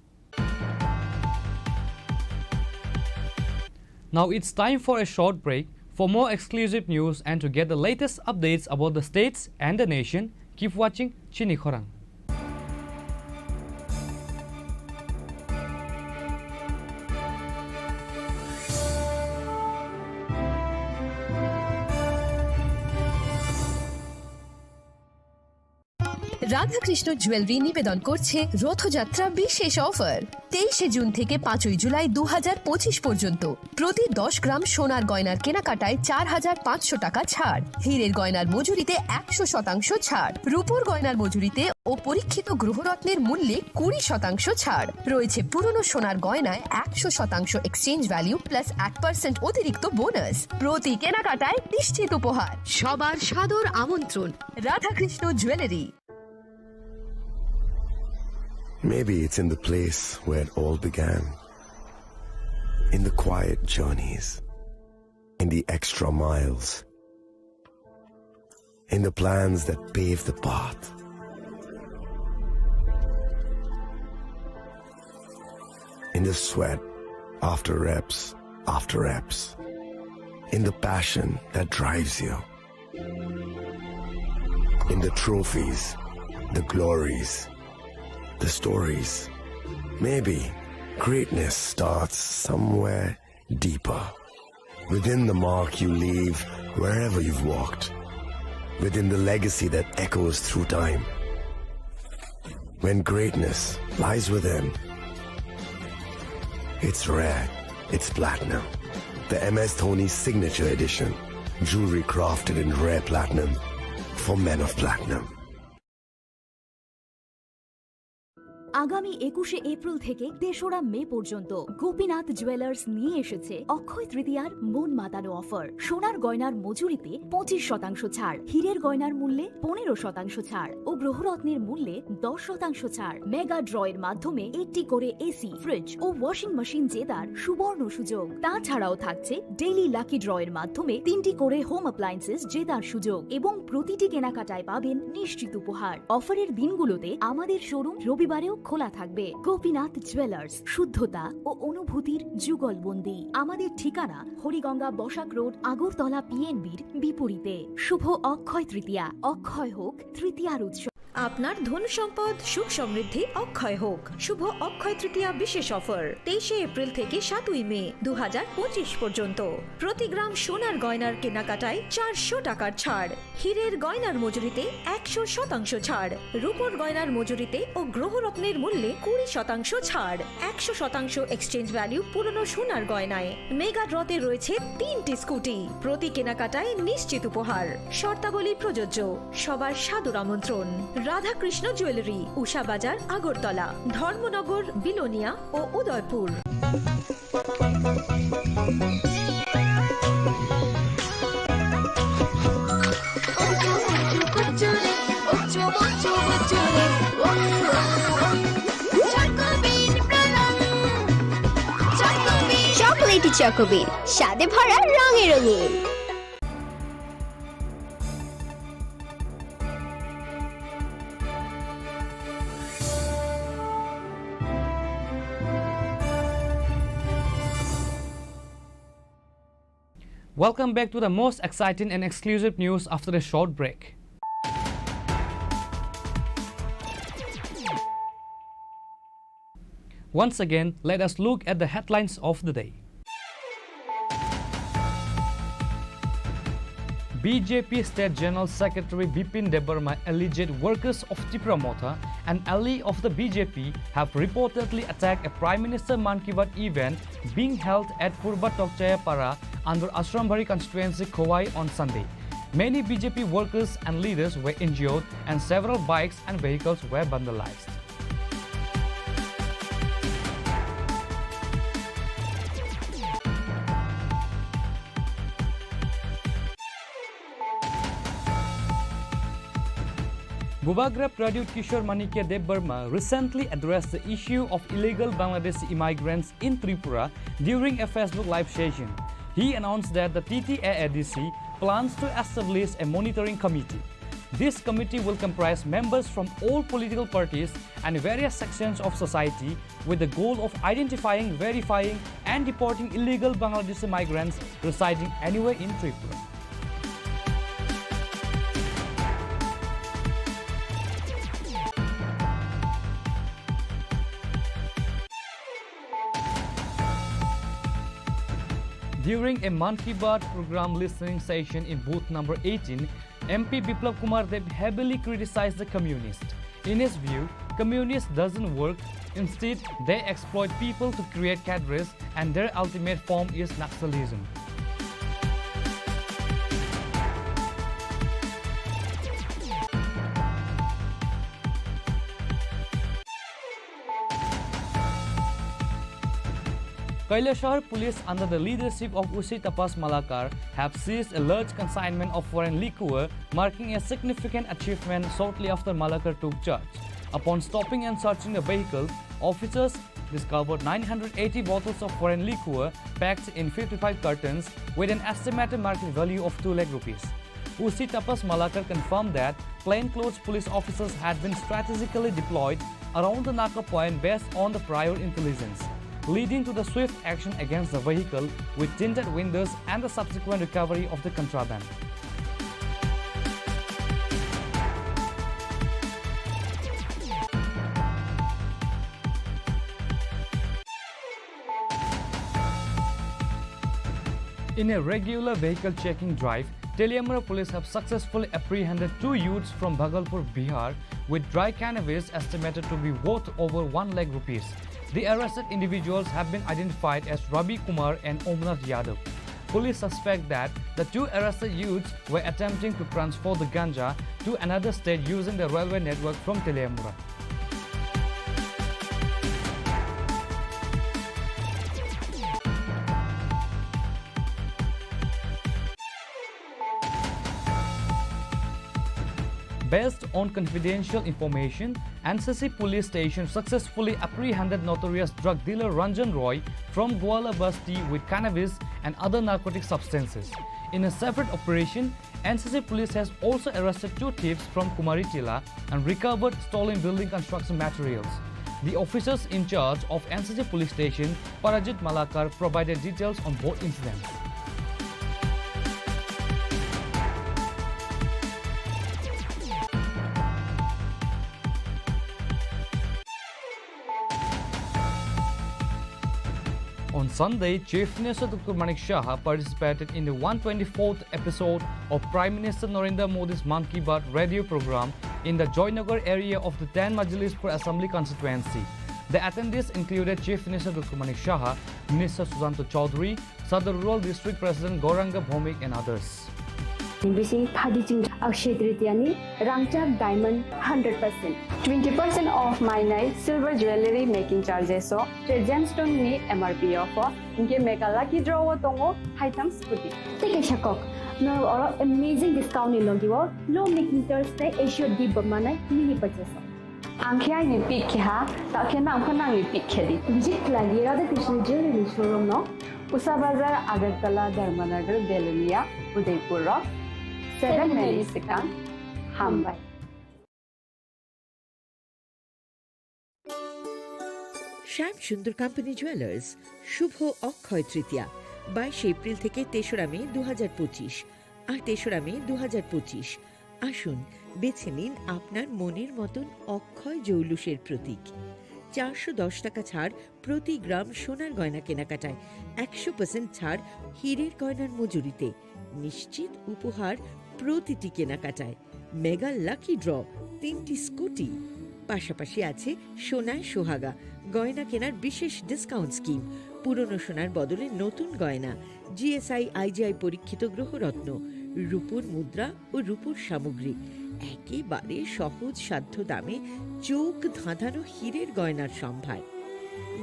Now it's time for a short break. For more exclusive news and to get the latest updates about the states and the nation, keep watching Chini Khorang. Radhakrishna jewellery নিবেদন করছে রথযাত্রা বিশেষ অফার। তেইশে জুন থেকে পাঁচই জুলাই দু হাজার পঁচিশ পর্যন্ত প্রতি দশ গ্রাম সোনার গয়নার কেনাকাটায় চার হাজার পাঁচশো টাকা ছাড়, হীরের গয়নার মজুরিতে একশো শতাংশ ছাড়, রূপোর গয়নার মজুরিতে ও পরীক্ষিত গ্রহরত্নের মূল্যে কুড়ি শতাংশ ছাড়। রয়েছে পুরনো সোনার গয়নায় একশো শতাংশ এক্সচেঞ্জ ভ্যালু প্লাস এক পার্সেন্ট অতিরিক্ত বোনাস। প্রতি কেনাকাটায় নিশ্চিত উপহার। সবার সাদর আমন্ত্রণ। Radhakrishna jewellery. Maybe it's in the place where it all began. In the quiet journeys, in the extra miles, in the plans that pave the path, in the sweat after reps, after reps, in the passion that drives you. In the trophies, the glories, the stories. Maybe greatness starts somewhere deeper. Within the mark you leave wherever you've walked. Within the legacy that echoes through time. When greatness lies within, it's rare, it's platinum. The M S Dhoni Signature Edition. Jewelry crafted in rare platinum for men of platinum. আগামী একুশে এপ্রিল থেকে তেসরা মে পর্যন্ত গোপীনাথ জুয়েলার্স নিয়ে এসেছে অক্ষয় তৃতীয়ার মন মাতানো অফার। সোনার গয়নার মজুরিতে পঁচিশ শতাংশ ছাড়, হীরের গয়নার মূল্যে পনেরো শতাংশ ছাড় ও গ্রহরত্নের মূল্যে দশ শতাংশ ছাড়। মেগা ড্র এর মাধ্যমে একটি করে এসি, ফ্রিজ ও ওয়াশিং মেশিন জেতার সুবর্ণ সুযোগ। তাছাড়াও থাকছে ডেইলি লাকি ড্র এর মাধ্যমে তিনটি করে হোম অ্যাপ্লায়েন্সেস জেতার সুযোগ এবং প্রতিটি কেনাকাটায় পাবেন নিশ্চিত উপহার। অফারের দিনগুলোতে আমাদের শোরুম রবিবারেও খোলা থাকবে। গোপীনাথ জুয়েলার্স, শুদ্ধতা ও অনুভূতির যুগলবন্দী। আমাদের ঠিকানা হরিগঙ্গা বসাক রোড, আগরতলা পিএনবির বিপরীতে। শুভ অক্ষয় তৃতীয়া, অক্ষয় হোক তৃতীয়ার উৎসব। আপনার ধন সম্পদ সুখ সমৃদ্ধি অক্ষয় হোক। শুভ অক্ষয় তৃতীয়া বিশেষ অফার, তেইশে এপ্রিল থেকে সাতই মে দু হাজার পঁচিশ পর্যন্ত। প্রতি গ্রাম সোনার গয়নার কেনাকাটায় চারশো টাকার ছাড়, হীরের গয়নার মজুরিতে একশো শতাংশ ছাড়, রূপোর গয়নার মজুরিতে ও গ্রহরত্নের মূল্যে কুড়ি শতাংশ ছাড়, একশো শতাংশ এক্সচেঞ্জ ভ্যালু পুরনো সোনার গয়নায়। মেগা ড্রতে রয়েছে তিনটি স্কুটি, প্রতি কেনাকাটায় নিশ্চিত উপহার। শর্তাবলী প্রযোজ্য। সবার সাদর আমন্ত্রণ। রাধাকৃষ্ণ জুয়েলারি, উষা বাজার, আগরতলা, ধর্মনগর, বিলোনিয়া ও উদয়পুর। চকোলেটি চকোবিন, স্বাদে ভরা, রঙে রঙিন। Welcome back to the most exciting and exclusive news after a short break. Once again, let us look at the headlines of the day. B J P State General Secretary Bipin Debbarma alleged workers of Tipra Motha, an ally of the B J P, have reportedly attacked a Prime Minister Mann Ki Baat event being held at Purba Tokchaya Para under Ashrambari constituency, Khowai, on Sunday. Many B J P workers and leaders were injured and several bikes and vehicles were vandalized. Bubagra Pradyut Kishore Manikya Debbarma recently addressed the issue of illegal Bangladeshi immigrants in Tripura during a Facebook live session. He announced that the T T A A D C plans to establish a monitoring committee. This committee will comprise members from all political parties and various sections of society with the goal of identifying, verifying, and deporting illegal Bangladeshi migrants residing anywhere in Tripura. During a Mann Ki Baat program listening session in booth number eighteen, M P Biplab Kumar Deb heavily criticized the communists. In his view, communist doesn't work. Instead, they exploit people to create cadres, and their ultimate form is Naxalism. Kailashahar police under the leadership of O C Tapas Malakar have seized a large consignment of foreign liquor, marking a significant achievement shortly after Malakar took charge. Upon stopping and searching the vehicle, officers discovered nine hundred eighty bottles of foreign liquor packed in fifty-five cartons with an estimated market value of two lakh rupees. O C Tapas Malakar confirmed that plainclothes police officers had been strategically deployed around the Naka point based on the prior intelligence, leading to the swift action against the vehicle with tinted windows and the subsequent recovery of the contraband. In a regular vehicle checking drive, Teliamura police have successfully apprehended two youths from Bhagalpur, Bihar, with dry cannabis estimated to be worth over one lakh rupees. The arrested individuals have been identified as Ravi Kumar and Omnath Yadav. Police suspect that the two arrested youths were attempting to transfer the ganja to another state using the railway network from Teliamura. Based on confidential information, N C C police station successfully apprehended notorious drug dealer Ranjan Roy from Goala Basti with cannabis and other narcotic substances. In a separate operation, N C C police has also arrested two thieves from Kumari Tila and recovered stolen building construction materials. The officers in charge of N C C police station, Parajit Malakar, provided details on both incidents. On Sunday, Chief Minister Doctor Manik Saha participated in the one twenty-fourth episode of Prime Minister Narendra Modi's Mann Ki Baat radio program in the Joynagar area of the ten Majlispur Assembly Constituency. The attendees included Chief Minister Doctor Manik Saha, Minister Sudanta Chowdhury, Sadar Rural District President Gauranga Bhowmik and others. Bising phadi ching Akshay Tritiya ni rangchak diamond hundred percent. Twenty percent off mainai silver jewellery making charges o tre gemstone ni M R P o pho hingke mega lucky draw o tongo haitham scooty. Tei kaisa kok, norok oro amazing discount ni logi o low making charge tei assured gift bo manai mini purchase o. Ang khe aini pick khe ha, ta khe nang pho nangni pick khe di. Visit khlai di Radha Krishna Jewellery Showroom no. Usa Bazar, Agartala, Dharmanagar, Belonia, Udaipur rok. Seven minutes swkang. Hambai. Shyam Sundar Company Jewelers, শুভ অক্ষয় তৃতীয়া, বাইশে এপ্রিল থেকে তেসরা মে দু হাজার পঁচিশ, আর তেসরা মে দু হাজার পঁচিশ। আসুন, বেছে নিন আপনার মনের মতন অক্ষয় জৌলুসের প্রতীক। চারশো দশ টাকা ছাড় প্রতি গ্রাম সোনার গয়না কেনাকাটায়, একশো পার্সেন্ট ছাড় হীরের গয়নার মজুরিতে, নিশ্চিত উপহার প্রতিটি কেনাকাটায়, মেগা লাকি ড্র, তিনটি স্কুটি, পাশাপাশি আছে সোনায় সোহাগা গয়না কেনার বিশেষ ডিসকাউন্ট স্কিম, পুরনো সোনার বদলে নতুন গয়না, G S I I G I পরীক্ষিত গ্রহরত্ন, রূপোর মুদ্রা ও রূপোর সামগ্রী, একেবারে সহজ সাধ্য দামে চোখ ধাঁধানো হীরের গয়নার সম্ভার।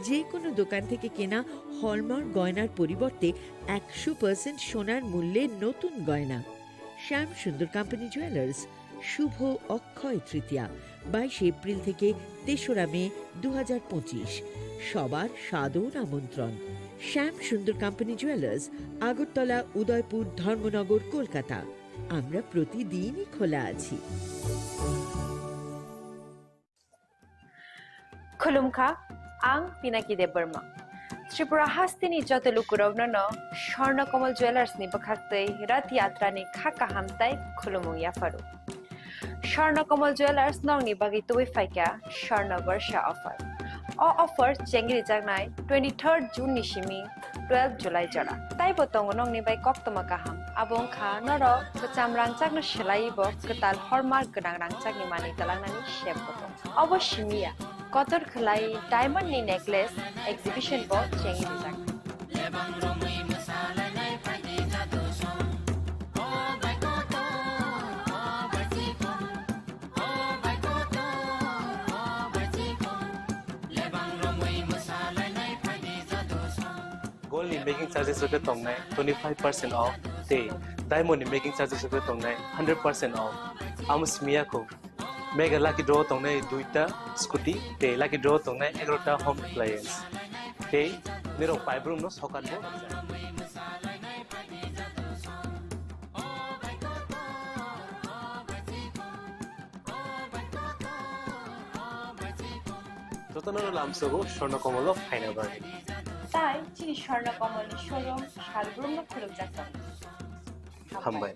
যে কোনো দোকান থেকে কেনা হলমার্ক গয়নার পরিবর্তে একশো পার্সেন্ট সোনার মূল্যে নতুন গয়না। শ্যাম সুন্দর কোম্পানি জুয়েলার্স, শুভ অক্ষয় তৃতীয়া, বাইশে এপ্রিল থেকে তেসরা মে দু হাজার পঁচিশ। সবার সাদর আমন্ত্রণ। শ্যাম সুন্দর কোম্পানি জুয়েলার্স, আগরতলা, উদয়পুর, ধর্মনগর, কলকাতা। আমরা প্রতিদিনই খোলা আছি। Khulumkha, ang Pinaki Debbarma. Tripura hasteni joto lukurokno no Swarna Kamal Jewellers ni bwkhaktwi Rath Yatra ni kha kaham tai khulumung yapharu. Swarna Kamal Jewellers nokni bagwi tubui phaikha Swarna Barsha offer. O offer chengri jaknai twenty-third June ni simi twelve July jora. Taibo tongo nokni bai koktwma kaham. Abo wngkha norok kwcham rangchakno swlaiwi bo kwtal hallmark gwnang rangchakni manwi twlangnani sep bo tongo. Obo simi ya, kotor khwlai diamond ni necklace exhibition bo chengwi rijak. Gold ni making charges rok khe tongnai twenty five percent off, tei diamond ni making charges rok khe tongnai hundred percent off. Amo simi ya kho, mega lucky draw tongnai duita scooty, tei lucky draw tongnai egarota home appliance. Tei nirok paibrung no sokat bo. Jotono lamsogo Swarna Kamal o phaina bagwi. Tai chini Swarna Kamal ni showroom salbrumno khulumjak tongo. Hambai.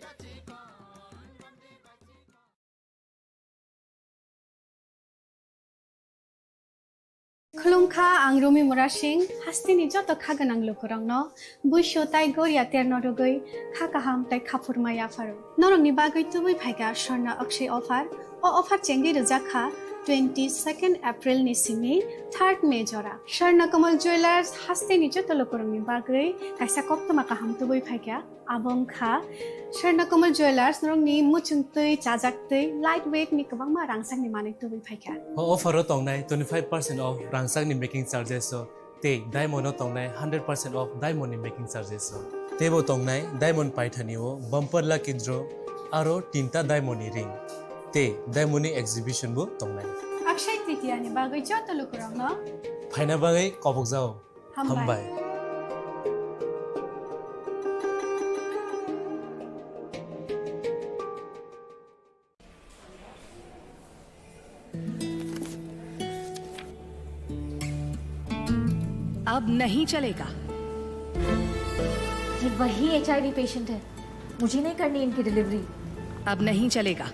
Khulumkha, ang Rumi Murasing, hasteni joto kha gwnang lukurokno buisu tai goria terno rwgwi kha kaham tai khaphurma yapharo. Norokni bagwi tubui phaikha Swarna Akshay offer. O offer chengwi rwjak kha twenty-second April ni simi third May jora. Swarna Kamal Jewellers hasteni joto lukurokni bagwi kaisa koktwma kaham tubui phaikha. Abo wngkha Swarna Kamal Jewellers, norokni muchungtwi, chajaktwi, light weight ni kwbangma rangchakni manwi tubui phaikha. O offer o tongnai twenty-five percent off rangchakni making charges o tei diamond o tongnai hundred percent off diamond ni making charges o. Teibo tongnai diamond paithani o bumper lucky draw aro tinta diamond ni ring tei diamond ni exhibition bo tongnai. Akshay Tritiya ni bagwi joto lukurokno phaina bagwi kobokjao. Hambai. Hambai. अब नहीं चलेगा। ये वही HIV patient है, मुझे नहीं करनी इनकी डिलीवरी। अब नहीं चलेगा।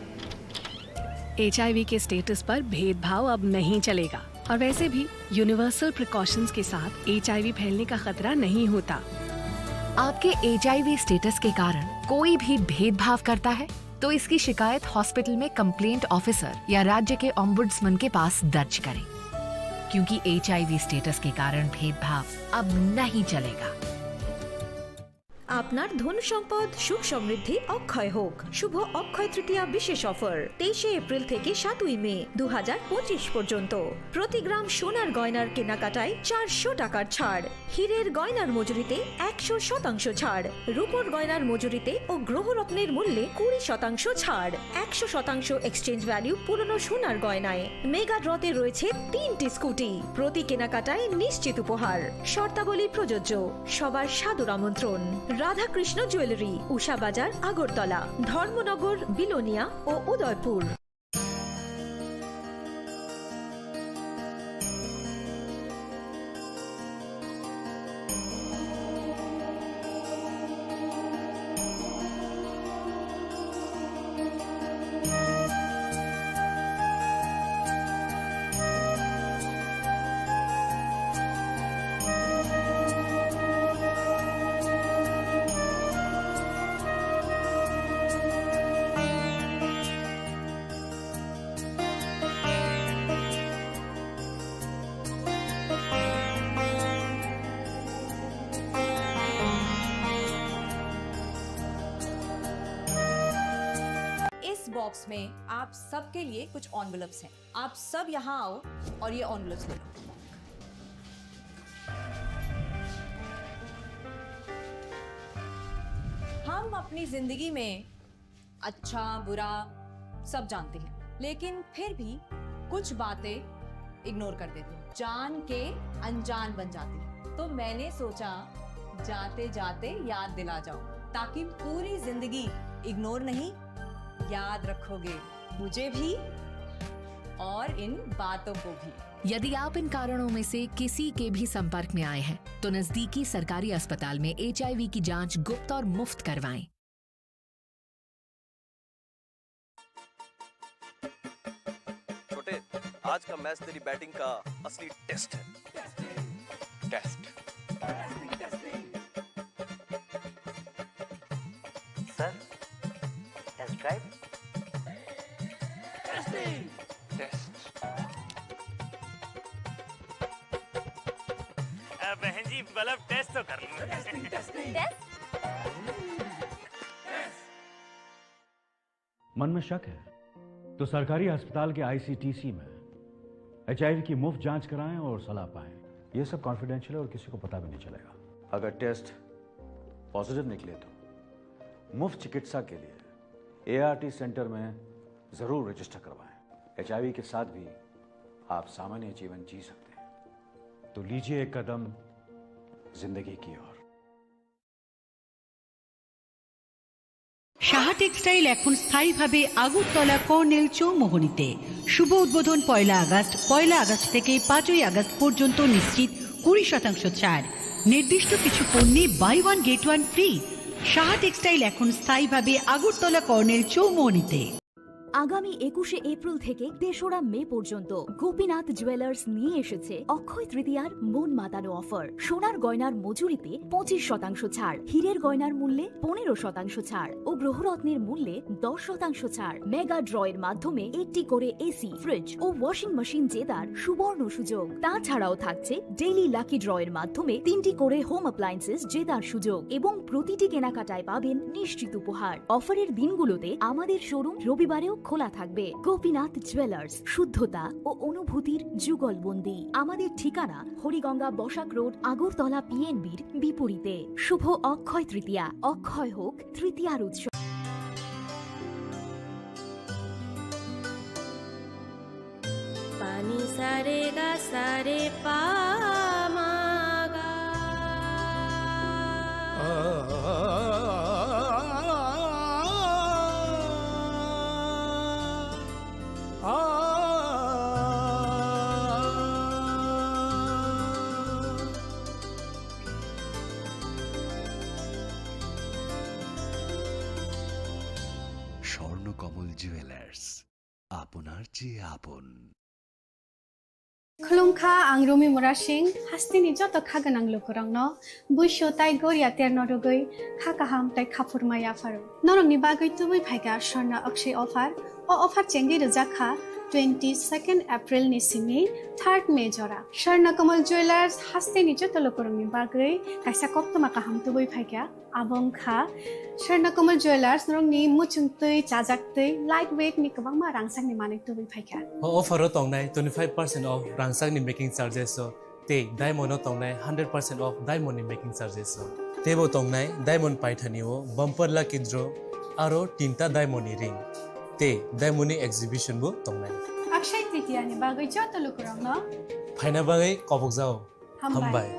एचआईवी के स्टेटस पर भेदभाव अब नहीं चलेगा। और वैसे भी यूनिवर्सल प्रिकॉशंस के साथ एचआईवी फैलने का खतरा नहीं होता। आपके एचआईवी स्टेटस के कारण कोई भी भेदभाव करता है, तो इसकी शिकायत हॉस्पिटल में कंप्लेंट ऑफिसर या राज्य के ऑम्बुड्समैन के पास दर्ज करें, क्योंकि एचआईवी स्टेटस के कारण भेदभाव अब नहीं चलेगा। আপনার ধন সম্পদ সুখ সমৃদ্ধি অক্ষয় হোক। শুভ অক্ষয় তৃতীয়া বিশেষ অফার, তেইশে এপ্রিল থেকে সাতই মে দু হাজার পঁচিশ পর্যন্ত। প্রতি গ্রাম সোনার গয়নার কেনাকাটায় চারশো টাকার ছাড়, হীরের গয়নার মজুরিতে একশো শতাংশ ছাড়, রূপোর গয়নার মজুরিতে ও গ্রহরত্নের মূল্যে কুড়ি শতাংশ ছাড়, একশো শতাংশ এক্সচেঞ্জ ভ্যালু পুরনো সোনার গয়নায়। মেগা ড্রতে রয়েছে তিনটি স্কুটি। প্রতি কেনাকাটায় নিশ্চিত উপহার। শর্তাবলী প্রযোজ্য। সবার সাদর আমন্ত্রণ। রাধাকৃষ্ণ জুয়েলারি, উষা বাজার, আগরতলা, ধর্মনগর, বিলোনিয়া ও উদয়পুর। इस बॉक्स में आप सबके लिए कुछ एनवेलप्स हैं। आप सब यहाँ आओ और ये एनवेलप्स ले लो। हम अपनी जिंदगी में अच्छा, बुरा सब जानते हैं, लेकिन फिर भी कुछ बातें इग्नोर कर देते हैं, जान के अनजान बन जाती है। तो मैंने सोचा, जाते जाते याद दिला जाऊं, ताकि पूरी जिंदगी इग्नोर नहीं, याद रखोगे मुझे भी और इन बातों को भी। यदि आप इन कारणों में से किसी के भी संपर्क में आए हैं, तो नजदीकी सरकारी अस्पताल में एचआईवी की जांच गुप्त और मुफ्त करवाएं। छोटे, आज का मैच तेरी बैटिंग का असली टेस्ट है। Test. Sir, test drive. Test. अ, बहन जी, मतलब टेस्ट तो कर लूं। टेस्ट? मन में शक है तो सरकारी अस्पताल के आईसीटीसी में एचआईवी की मुफ्त जांच कराएं और सलाह पाएं। ये सब कॉन्फिडेंशियल है और किसी को पता भी नहीं चलेगा। अगर टेस्ट पॉजिटिव निकले तो मुफ्त चिकित्सा के लिए एआरटी सेंटर में जरूर रजिस्टर करवाएं। एचआईवी के साथ भी आप सामान्य जीवन जी सकते हैं। तो लीजिए एक कदम जिंदगी की ओर। সাহা টেক্সটাইল এখন স্থায়ীভাবে আগরতলা কর্নেল চৌমোহনীতে। শুভ উদ্বোধন পয়লা আগস্ট। পয়লা আগস্ট থেকে পাঁচই আগস্ট পর্যন্ত নিশ্চিত কুড়ি শতাংশ ছাড়। নির্দিষ্ট কিছু পণ্যে buy one get one free. Saha textile এখন স্থায়ীভাবে আগরতলা কর্নেল চৌমোহনীতে। আগামী একুশে এপ্রিল থেকে তেসরা মে পর্যন্ত গোপীনাথ জুয়েলার্স নিয়ে এসেছে অক্ষয় তৃতীয়ার মন মাতানো অফার। সোনার গয়নার মজুরিতে পঁচিশ শতাংশ ছাড়, হীরের গয়নার মূল্যে পনেরো শতাংশ ছাড় ও গ্রহরত্নের মূল্যে দশ শতাংশ ছাড়। মেগা ড্র এর মাধ্যমে একটি করে এসি, ফ্রিজ ও ওয়াশিং মেশিন জেতার সুবর্ণ সুযোগ। তাছাড়াও থাকছে ডেইলি লাকি ড্র এর মাধ্যমে তিনটি করে হোম অ্যাপ্লায়েন্সেস জেতার সুযোগ এবং প্রতিটি কেনাকাটায় পাবেন নিশ্চিত উপহার। অফারের দিনগুলোতে আমাদের শোরুম রবিবারেও খোলা থাকবে। গোপীনাথ জুয়েলার্স, শুদ্ধতা ও অনুভূতির যুগলবন্দি। আমাদের ঠিকানা হরিগঙ্গা বসাক রোড, আগরতলা পিএনবির বিপরীতে। শুভ অক্ষয় তৃতীয়া, অক্ষয় হোক তৃতীয়ার উৎসব। Pani sa re ga sa re pa ma ga. Swarnakamal jewellers, আপনার চেয়ে আপন। Khulumkha, ang Rumi Murasing, hasteni joto kha gwnang lukurokno buisu tai goria terno rwgwi kha kaham tai khaphurma yapharo. Norokni bagwi tubui phaikha Swarna Akshay offer. O offer chengwi rwjak kha twenty second April ni simi third May jora. Swarna Kamal Jewellers hasteni joto lukurokni bagwi kaisa koktwma kaham tubui phaikha. Abo wngkha Swarna Kamal Jewellers, norokni muchungtwi, chajaktwi, light weight ni kwbangma rangchakni manwi tubui phaikha. O offer o tongnai twenty five percent off rangchakni making charges o, tei diamond o tongnai hundred percent off diamond ni making charges o. Teibo tongnai diamond paithani o bumper lucky draw, aro tinta diamond ni ring, tei diamond ni exhibition bo tongnai. Akshay Tritiya ni bagwi joto lukurokno phaina bagwi kobokjao. Hambai. Hambai.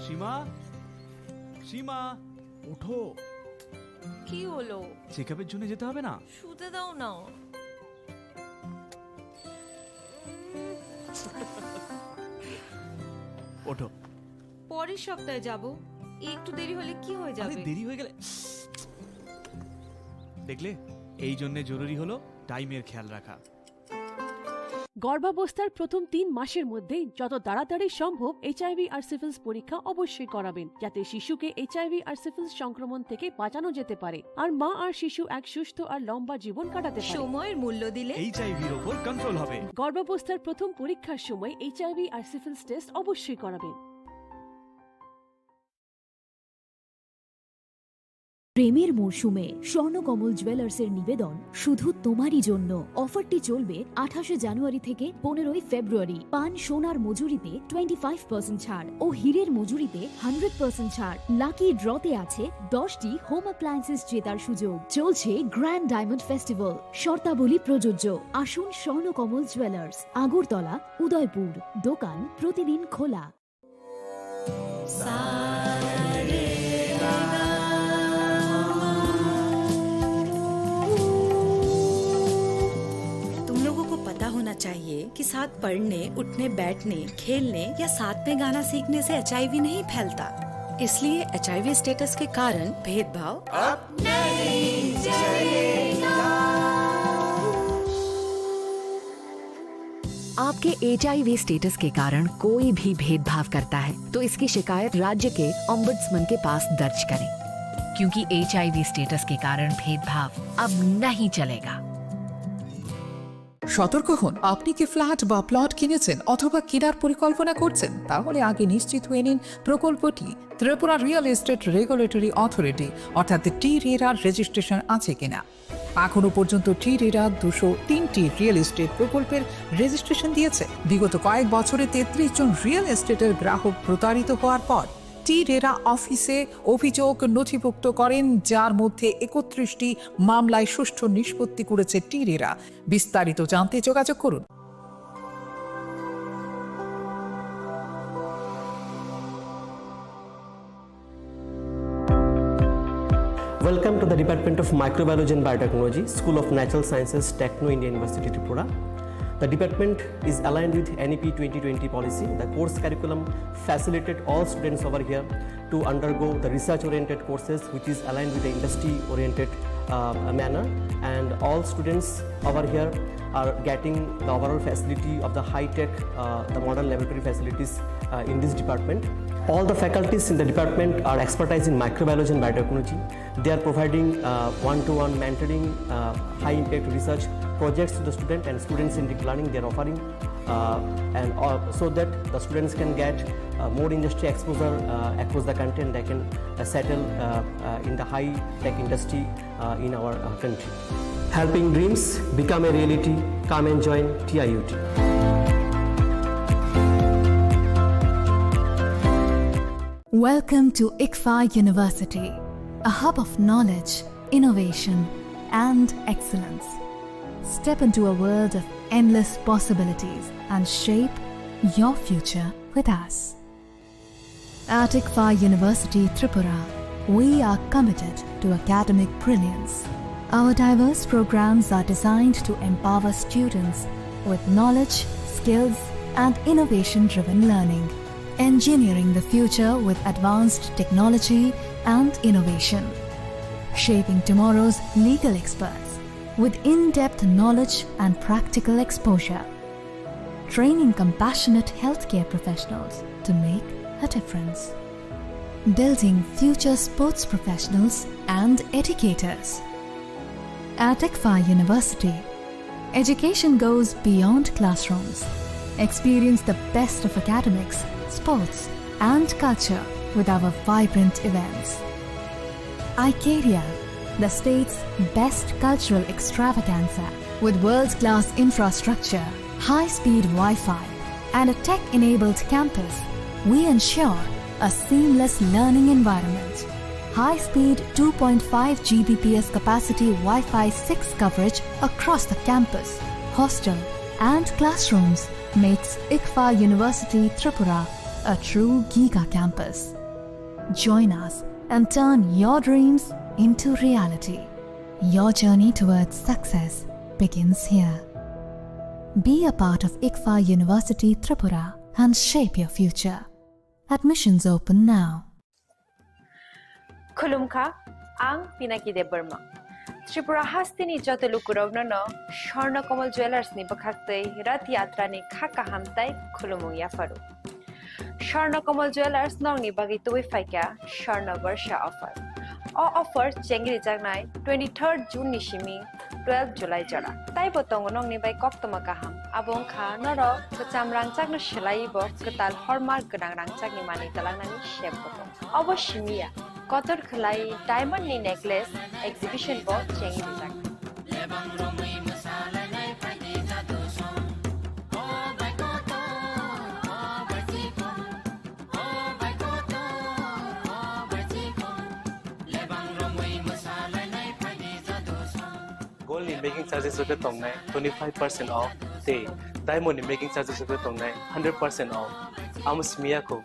সীমা, সীমা, ওঠো। কি হলো? চেকআপের জন্য যেতে হবে না? শুতে দাও না। ওঠো। পরের সপ্তাহে যাব। একটু দেরি হলে কি হয়ে আরে, যাবে? দেরি হয়ে গেলে, দেখলে, এই জন্যে জরুরি হলো টাইমের খেয়াল রাখা। গর্ভাবস্থার প্রথম তিন মাসের মধ্যেই যত তাড়াতাড়ি সম্ভব এইচআইভি আর সিফিলিস পরীক্ষা অবশ্যই করাবেন, যাতে শিশুকে এইচআইভি আর সিফিলিস সংক্রমণ থেকে বাঁচানো যেতে পারে আর মা আর শিশু এক সুস্থ আর লম্বা জীবন কাটাতে পারে। সময়ের মূল্য দিলে এইচআইভির ওপর কন্ট্রোল হবে। গর্ভাবস্থার প্রথম পরীক্ষার সময় এইচআইভি আর সিফিলিস টেস্ট অবশ্যই করাবেন। প্রেমের মরশুমে স্বর্ণকমল জুয়েলার্সের নিবেদন শুধু তোমারই জন্য। অফারটি চলবে আঠাশে জানুয়ারি থেকে পনেরোই ফেব্রুয়ারি। পান সোনার মজুরিতে টোয়েন্টি ফাইভ পার্সেন্ট ছাড় ও হীরের মজুরিতে হান্ড্রেড পার্সেন্ট ছাড়। লাকি ড্রতে আছে দশটি হোম অ্যাপ্লায়েন্সেস জেতার সুযোগ। চলছে গ্র্যান্ড ডায়মন্ড ফেস্টিভ্যাল, শর্তাবলী প্রযোজ্য। আসুন স্বর্ণকমল জুয়েলার্স, আগরতলা, উদয়পুর। দোকান প্রতিদিন খোলা। तुम लोगों को पता होना चाहिए कि साथ पढ़ने, उठने, बैठने, खेलने या साथ में गाना सीखने से एचआईवी नहीं फैलता। इसलिए एचआईवी स्टेटस के कारण भेदभाव अब नहीं चलेगा। आपके एचआईवी स्टेटस के कारण कोई भी भेदभाव करता है, तो इसकी शिकायत राज्य के ओम्बड्समैन के पास दर्ज करें, क्योंकि एचआईवी स्टेटस के कारण भेदभाव अब नहीं चलेगा। সতর্ক হন, আপনি কি ফ্ল্যাট বা প্লট কিনেছেন অথবা কেনার পরিকল্পনা করছেন? তাহলে আগে নিশ্চিত হয়ে নিন প্রকল্পটি Tripura real estate regulatory authority অর্থাৎ টি রেরার রেজিস্ট্রেশন আছে কিনা। এখনও পর্যন্ত টি রেরা দুশো তিনটি রিয়েল এস্টেট প্রকল্পের রেজিস্ট্রেশন দিয়েছে। বিগত কয়েক বছরে তেত্রিশ জন রিয়েল এস্টেটের গ্রাহক প্রতারিত হওয়ার পর টি রেরা অফিসে অভিযোগ নথিভুক্ত করেন, যার মধ্যে একত্রিশটি মামলায় সুষ্ঠু নিষ্পত্তি করেছে টি রেরা। বিস্তারিত জানতে যোগাযোগ করুন। Welcome to The Department of Microbiology and Biotechnology, School of Natural Sciences, Techno India University, Tripura. The department is aligned with N E P twenty twenty policy. The course curriculum facilitate all students over here to undergo the research-oriented courses, which is aligned with the industry-oriented, uh, manner. And all students over here are getting the overall facility of the high-tech, uh, the modern laboratory facilities, uh, in this department. All the faculties in the department are expertise in microbiology and biotechnology. They are providing, uh, one-to-one mentoring, uh, high-impact research projects to the student and student-centric learning they are offering, uh, and, uh, so that the students can get, uh, more industry exposure, uh, across the country, and they can, uh, settle, uh, uh, in the high-tech industry, uh, in our, uh, country. Helping dreams become a reality. Come and join T I U T. Welcome to ICFAI University, a hub of knowledge, innovation, and excellence. Step into a world of endless possibilities and shape your future with us. At ICFAI University Tripura, we are committed to academic brilliance. Our diverse programs are designed to empower students with knowledge, skills, and innovation-driven learning. Engineering the future with advanced technology and innovation. Shaping tomorrow's legal experts with in-depth knowledge and practical exposure. Training compassionate healthcare professionals to make a difference. Building future sports professionals and educators. At ICFAI University, education goes beyond classrooms. Experience the best of academics, sports, and culture with our vibrant events. Icaria, the state's best cultural extravaganza. With world-class infrastructure, high-speed Wi-Fi, and a tech-enabled campus, we ensure a seamless learning environment. High-speed two point five G B P S capacity Wi-Fi six coverage across the campus, hostel, and classrooms makes ICFAI University Tripura a true giga campus. Join us and turn your dreams into reality. Your journey towards success begins here. Be a part of ICFAI University Tripura and shape your future. Admissions open now. Khulumkha, ang Pinaki Debbarma. Tripura hasteni joto lukurokno no Swarna Kamal Jewellers ni bwkhaktwi Rath Yatra ni kha kaham tai khulumung yapharu. Swarna Kamal Jewellers nokni bagwi tubui phaikha Swarna Barsha offer. O offer chengrijaknai twenty-third June ni simi twelve July jora. Taibo tongo nokni bai koktwma kaham. Abo wngkha norok kwcham rangchakno swlaiwi bo kwtal hallmark gwnang rangchakni manwi twlangnani sep bo tongo. Obo simi ya, kotor khwlai diamond ni necklace exhibition bo chengrijak. Gold ni making charges rok khe tongnai twenty five percent off, tei diamond ni making charges rok khe tongnai hundred percent off. Amo simi ya kho.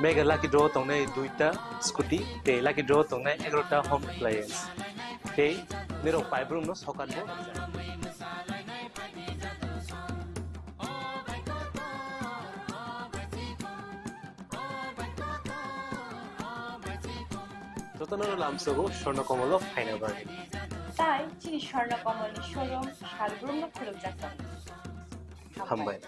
Mega lucky draw tongnai duita scooty, tei lucky draw tongnai egarota home appliance. Tei nirok paibrumno sokat bo. Jotono lamsogo Swarna Kamal o phaina bagwi. Tai chini Swarna Kamal ni showroom salbrumno khulumjak tongo. Hambai.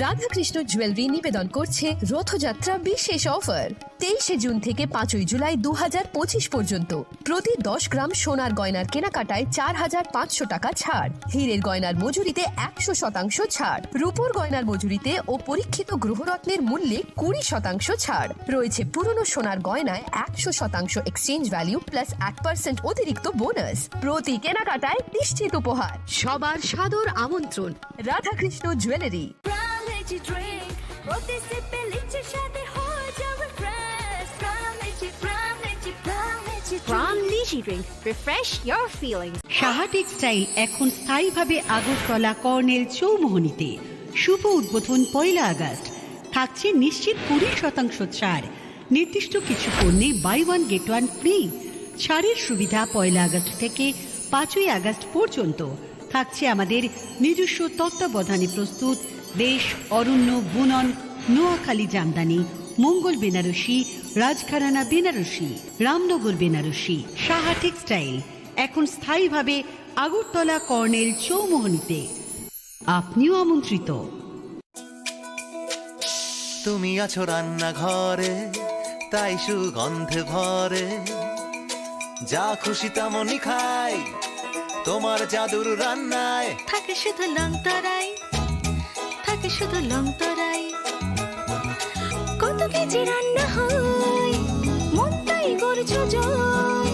Radhakrishna jewellery নিবেদন করছে রথযাত্রা বিশেষ অফার। তেইশে জুন থেকে পাঁচই জুলাই দু হাজার পঁচিশ পর্যন্ত প্রতি দশ গ্রাম সোনার গয়নার কেনাকাটায় চার হাজার পাঁচশো টাকা ছাড়, হীরের গয়নার মজুরিতে একশো শতাংশ ছাড়, রূপোর গয়নার মজুরিতে ও পরীক্ষিত গ্রহরত্নের মূল্যে কুড়ি শতাংশ ছাড়। রয়েছে পুরনো সোনার গয়নায় একশো শতাংশ এক্সচেঞ্জ ভ্যালু প্লাস এক পার্সেন্ট অতিরিক্ত বোনাস। প্রতি কেনাকাটায় নিশ্চিত উপহার। সবার সাদর আমন্ত্রণ রাধাকৃষ্ণ জুয়েলারি। প্রাণ লিচি ড্রিঙ্ক, প্রতি সিপে লিচির স্বাদে হয়ে যাবে ফ্রেশ। প্রাণ লিচি, প্রাণ লিচি, প্রাণ litchi drink. Pran litchi drink, refresh your feelings। Saha textile এখন স্থায়ীভাবে আগরতলা কর্নেল চৌমুহনীতে। শুভ উদ্বোধন পয়লা আগস্ট, থাকছে নিশ্চিত কুড়ি শতাংশ ছাড়। নির্দিষ্ট কিছু পণ্যে buy one get one free. ছাড়ের সুবিধা পয়লা আগস্ট থেকে পাঁচই আগস্ট পর্যন্ত। থাকছে আমাদের নিজস্ব তত্ত্বাবধানে প্রস্তুত দেশ, অরণ্য, বুনন, নোয়াখালী জামদানি, মঙ্গল বেনারসি, রাজঘরানা বেনারসি, রামনগর বেনারসি, সাহা টেক্সটাইল, এখন স্থায়ীভাবে আগরতলা কর্নেল চৌমুহনীতে। আপনিও আমন্ত্রিত। তুমি আছো রান্নাঘরে, তাই সুগন্ধে ভরে। যা খুশি তেমনই খাই, তোমার জাদুর রান্নায়। থাকে শুধু লং তরাই, থাকে শুধু লং তরাই। কত কেজি রান্না হয়, মনটাই করছো জয়।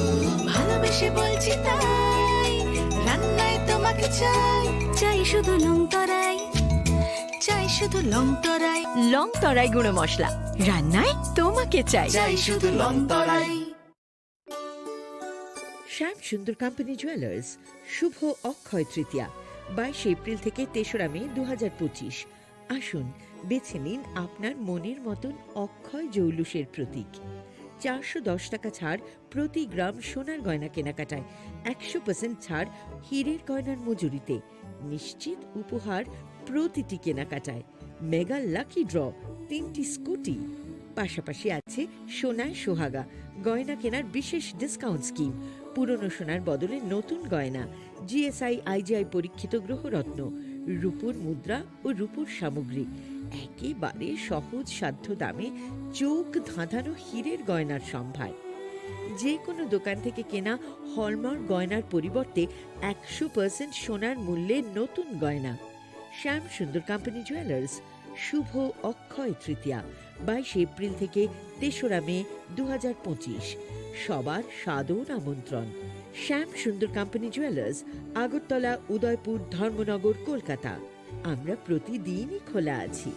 ভালোবেসে বলছি তাই, রান্নায় তোমাকে চাই। চাই শুধু লং তরাই, চাই শুধু লং তরাই। লং তরাই গুঁড়ো মশলা, রান্নায় তোমাকে চাই। চাই শুধু লং তরাই। শ্যাম সুন্দর কোম্পানি জুয়েলার্স। শুভ অক্ষয় তৃতীয়া, বাইশে এপ্রিল থেকে তেসরা মে দু হাজার পঁচিশ। আসুন, বেছে নিন আপনার মনের মতন অক্ষয় জৌলুসের প্রতীক। চারশো দশ টাকা ছাড় প্রতি গ্রাম সোনার গয়না কেনাকাটায়, একশো পার্সেন্ট ছাড় হীরের গয়নার মজুরিতে। নিশ্চিত উপহার প্রতিটি কেনাকাটায়। মেগা লাকি ড্র, তিনটি স্কুটি। পাশাপাশি আছে সোনায় সোহাগা, গয়না কেনার বিশেষ ডিসকাউন্ট স্কিম, পুরনো সোনার বদলে নতুন গয়না, জিএসআই আইজিআই পরীক্ষিত গ্রহরত্ন, রূপোর মুদ্রা ও রূপোর সামগ্রী। একেবারে সহজ সাধ্য দামে চোখ ধাঁধানো হীরের গয়নার সম্ভার। যে কোনো দোকান থেকে কেনা হলমার্ক গয়নার পরিবর্তে একশো পার্সেন্ট সোনার মূল্যে নতুন গয়না। শ্যাম সুন্দর কোম্পানি জুয়েলার্স। শুভ অক্ষয় তৃতীয়া, বাইশে এপ্রিল থেকে তেসরা মে দু হাজার পঁচিশ। সবার সাদর আমন্ত্রণ। শ্যাম সুন্দর কোম্পানি জুয়েলার্স, আগরতলা, উদয়পুর, ধর্মনগর, কলকাতা। আমরা প্রতিদিনই খোলা আছি।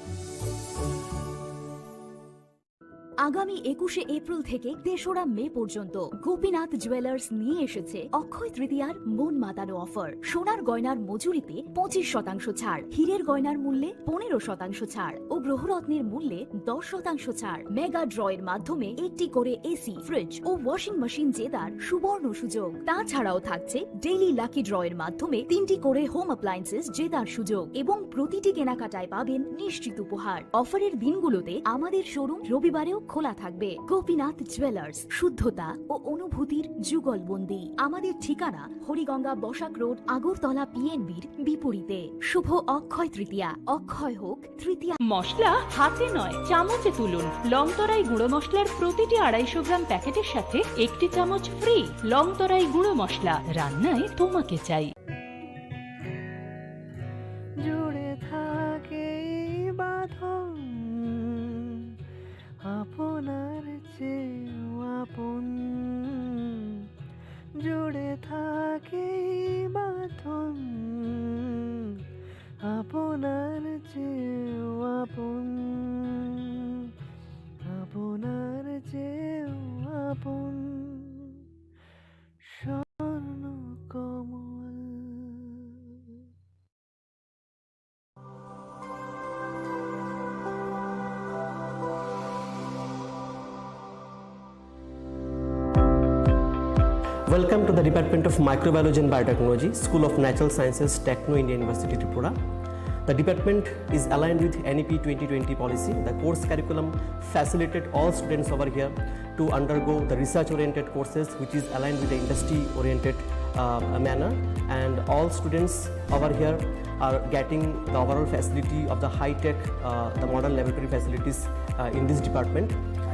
আগামী একুশে এপ্রিল থেকে তেসরা মে পর্যন্ত গোপীনাথ জুয়েলার্স নিয়ে এসেছে অক্ষয় তৃতীয়ার মন মাতানো অফার। সোনার গয়নার মজুরিতে পঁচিশ শতাংশ ছাড়, হীরের গয়নার মূল্যে পনেরো শতাংশ ছাড় ও গ্রহরত্নের মূল্যে দশ শতাংশ ছাড়। মেগা ড্র এর মাধ্যমে একটি করে এসি, ফ্রিজ ও ওয়াশিং মেশিন জেতার সুবর্ণ সুযোগ। তাছাড়াও থাকছে ডেইলি লাকি ড্র এর মাধ্যমে তিনটি করে হোম অ্যাপ্লায়েন্সেস জেতার সুযোগ এবং প্রতিটি কেনাকাটায় পাবেন নিশ্চিত উপহার। অফারের দিনগুলোতে আমাদের শোরুম রবিবারেও খোলা থাকবে। গোপীনাথ জুয়েলার্স, শুদ্ধতা ও অনুভূতির যুগলবন্দি। আমাদের ঠিকানা হরিগঙ্গা বসাক রোড, আগরতলা পিএনবির বিপরীতে। শুভ অক্ষয় তৃতীয়া। অক্ষয় হোক তৃতীয়া। মশলা হাতে নয়, চামচে তুলুন। লংতরাই গুঁড়ো মশলার প্রতিটি আড়াইশো গ্রাম প্যাকেটের সাথে একটি চামচ ফ্রি। লংতরাই গুঁড়ো মশলা, রান্নায় তোমাকে চাই। জুড়ে থাকে এই বাঁধন আপনার চেয়েও আপন। জুড়ে থাকে এই বাঁধন আপনার চেয়েও আপন, আপনার চেয়েও আপন। স্বর্ণ কমল। Welcome to the Department of Microbiology and Biotechnology, School of Natural Sciences, Techno India University, Tripura. The department is aligned with N E P twenty twenty policy. The course curriculum facilitated all students over here to undergo the research-oriented courses, which is aligned with the industry-oriented uh, manner. And all students over here are getting the overall facility of the high-tech, uh, the modern laboratory facilities uh, in this department.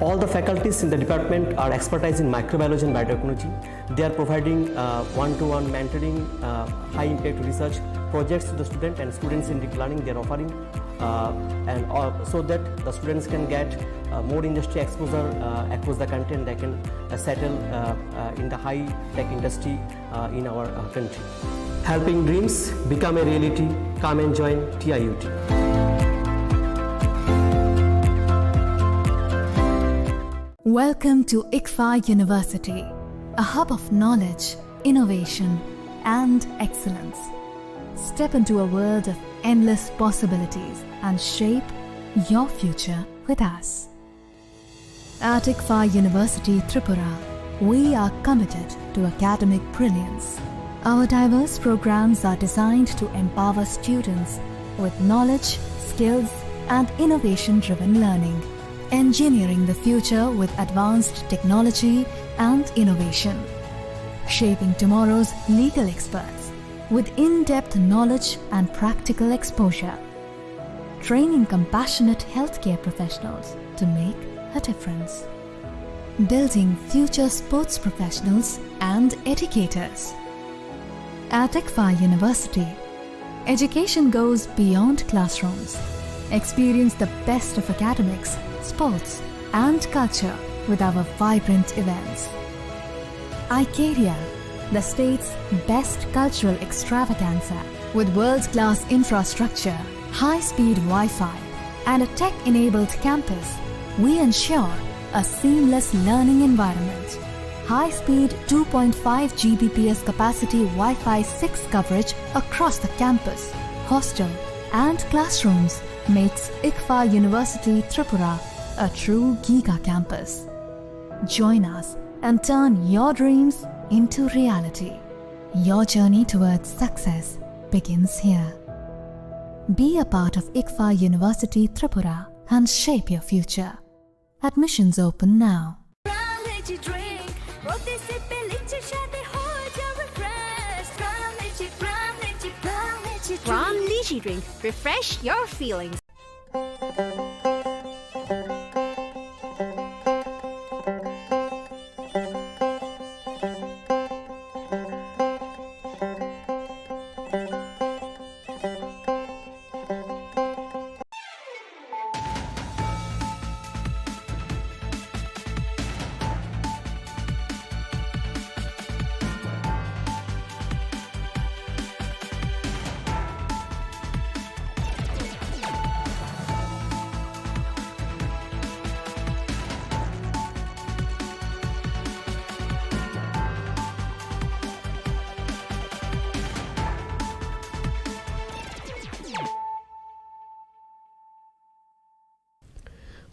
All the faculties in the department are expertise in microbiology and biotechnology. They are providing uh, one-to-one mentoring, uh, high-impact research projects to the student, and students in deep learning, they are offering uh, and uh, so that the students can get uh, more industry exposure uh, across the country, and they can uh, settle uh, uh, in the high-tech industry uh, in our uh, country. Helping dreams become a reality. Come and join T I U T. Welcome to ICFAI University, a hub of knowledge, innovation, and excellence. Step into a world of endless possibilities and shape your future with us. At ICFAI University Tripura, we are committed to academic brilliance. Our diverse programs are designed to empower students with knowledge, skills, and innovation-driven learning, engineering the future with advanced technology and innovation, shaping tomorrow's legal experts with in-depth knowledge and practical exposure, training compassionate healthcare professionals to make a difference, building future sports professionals and educators. At ICFAI University, education goes beyond classrooms. Experience the best of academics, sports, and culture with our vibrant events. Icaria, the state's best cultural extravaganza. With world-class infrastructure, high-speed Wi-Fi, and a tech-enabled campus, we ensure a seamless learning environment. High-speed two point five G B P S capacity Wi-Fi six coverage across the campus, hostel, and classrooms makes ICFAI University Tripura a true giga campus. Join us and turn your dreams into reality. Your journey towards success begins here. Be a part of ICFAI University Tripura and shape your future. Admissions open now. From Lychee Drink, প্রতি সিপে লিচির স্বাদে হয়ে যাবে fresh। From Lychee, from Lychee, from Lychee Drink। From Lychee Drink, refresh your feelings.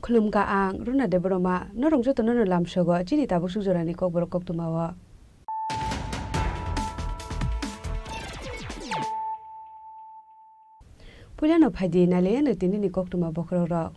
Khulumkha ang Runa Debbarma, norok jotono no lamsogo chini tabuk suk jorani kokborok koktwmao. Puilano phaidi nailaiano tinini koktwma bokhorokrok.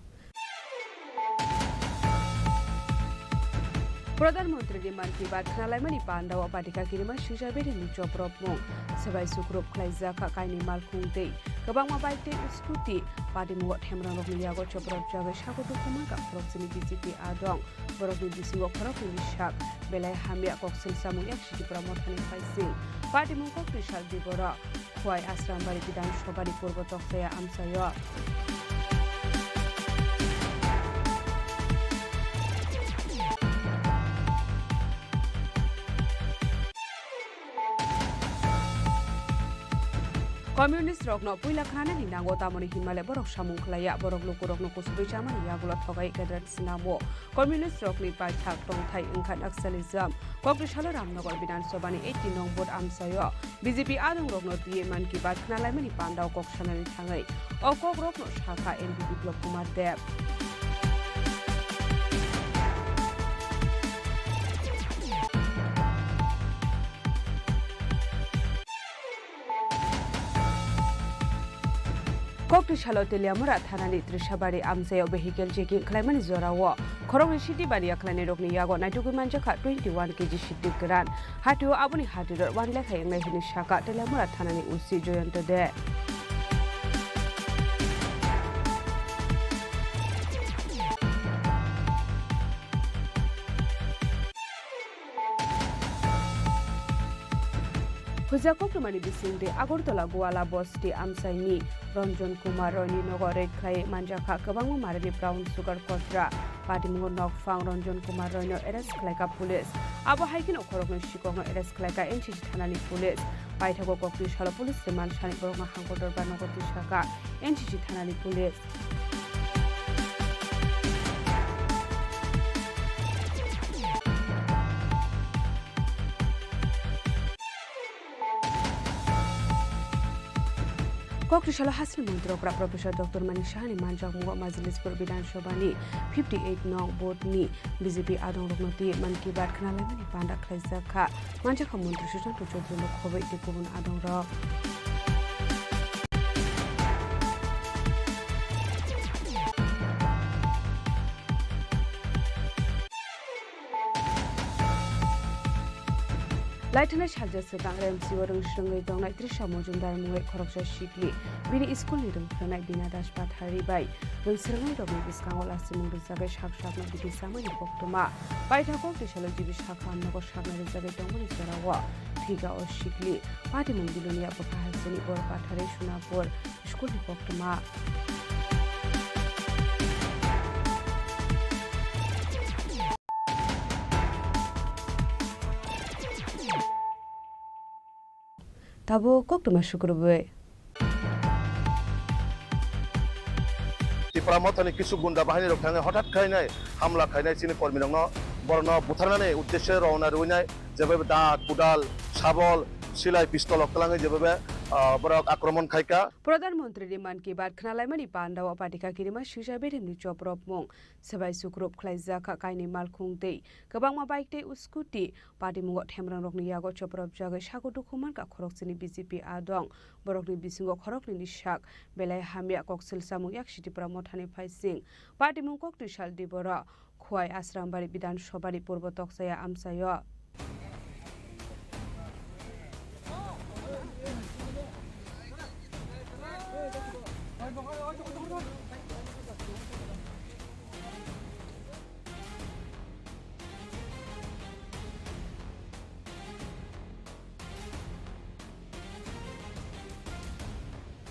Pradhan Mantri ni Mann Ki Baat khnalaimani pandao patika kirima swijak bere ni chopropmung. Swbai sukrup khlaijak kha kainwi malkhung tei kwbangma bike tei scooty. Patimungo themrangrokni yago chopropjagwi sago dukhu mankha khoroknwi B J P adong. Borokni bisingo khoroknwini sak belai hamya kok selsamung yak Sitipura mothani phaising. Patimung koktwi saldi borok. Khowai Asrambari Bidhan Sabhani Purbo Tokchaya amchaio. Communist rokno puila khnanani nango, tamoni hinmale borok samung khlaiya, borok lukurokno kusubui chamani yagulo thogai gadra sinamo. Communist rokni paithak tongthai wngkha Naxalism. Kokri salo Ramnagar Bidhan Sabhani eighty nong vote amchaio B J P adongrokno twiwi Mann Ki Baat khnalaimani pandao kok sanani thangwi o kokrokno sakha M P Biplab Kumar Deb. Kokri salo Teliamura thanani Trisabari amchaio vehicle checking khlaimani jorao khoroknwi siti baniya khlainairokni yago naitugwi manjakha twenty one K G siti kwran. Hatio aboni hatirok one lakh hai wngnai hwnwi sakha Teliamura thanani O C Joyonto De. Huijak koktwmani bisingtwi Agartala Goala bosti amchaini Ranjan Kumar Royni nogo raid khlai manjakha kwbangma marini brown sugar kotra. Patimungo nokphang Ranjan Kumar Royno arrest khlaikha police. Abo hai kheno khoroknwi sikokno arrest khlaikha N C C thanani police. Paithago koktwi salo police remand sani borokno hangkotor ba nogo twi sakha N C C thanani police. Kok twisalo hasini montri okra Professor Doctor Manik Sahani manjakmungo Majlispur Bidhan Sabhani fifty eight nong boothni B J P adongrokno twi Mann Ki Baat khwnalaimani panda khlaijak kha. Manjakha montri Sushanta Choudrano khobwi tei kubun adongrok. Laithana salsa swkang R M C o rwng swrwngwi tongnai Trisha Mojumdar mungwi khoroksa sikli, bini school ni rwng phwrwngnai Bina Das Pathari bai rwng swrwngnairokni bwskango lachimung rwjagwi sak sakno bidi chamani koktwma. Paithak kok twisalo G B sakha nogo sakna rwjagwi tongmani jorao thwika o sikli. Patimung Bilonia bwkha hasteni Bor Pathari Sonapur school ni koktwma. Tabuk koktwma sukrubwi. Tipra Mothani kisu gunda bahinirok thangwi hothat khainai hamla khainai chini kormirokno, borokno butharnani uddeshe rowna rwinai, jebaiba da, kudal, sabol, silai, pistol rok twlangwi jebaiba, ah, borok akromon khaikha. Pradhan Mantri ni Mann Ki Baat khwnalaimani pandao patika kirima swijak beremni chopropmung, swbai sukrup khlaijak kha kainwi malkhung tei kwbangma bike tei scooty. Patimungo themrangrokni yago chopropjagwi sago dukhu mankha khoroksani B J P adong. Borokni bisingo khoroknwini sak belai hamya koksil samung yaksi Tipra Mothani phaising. Patimung koktwi sal Diboro, Khowai Asrambari Bidhan Sabhani Purbo Tokchaya amchaio.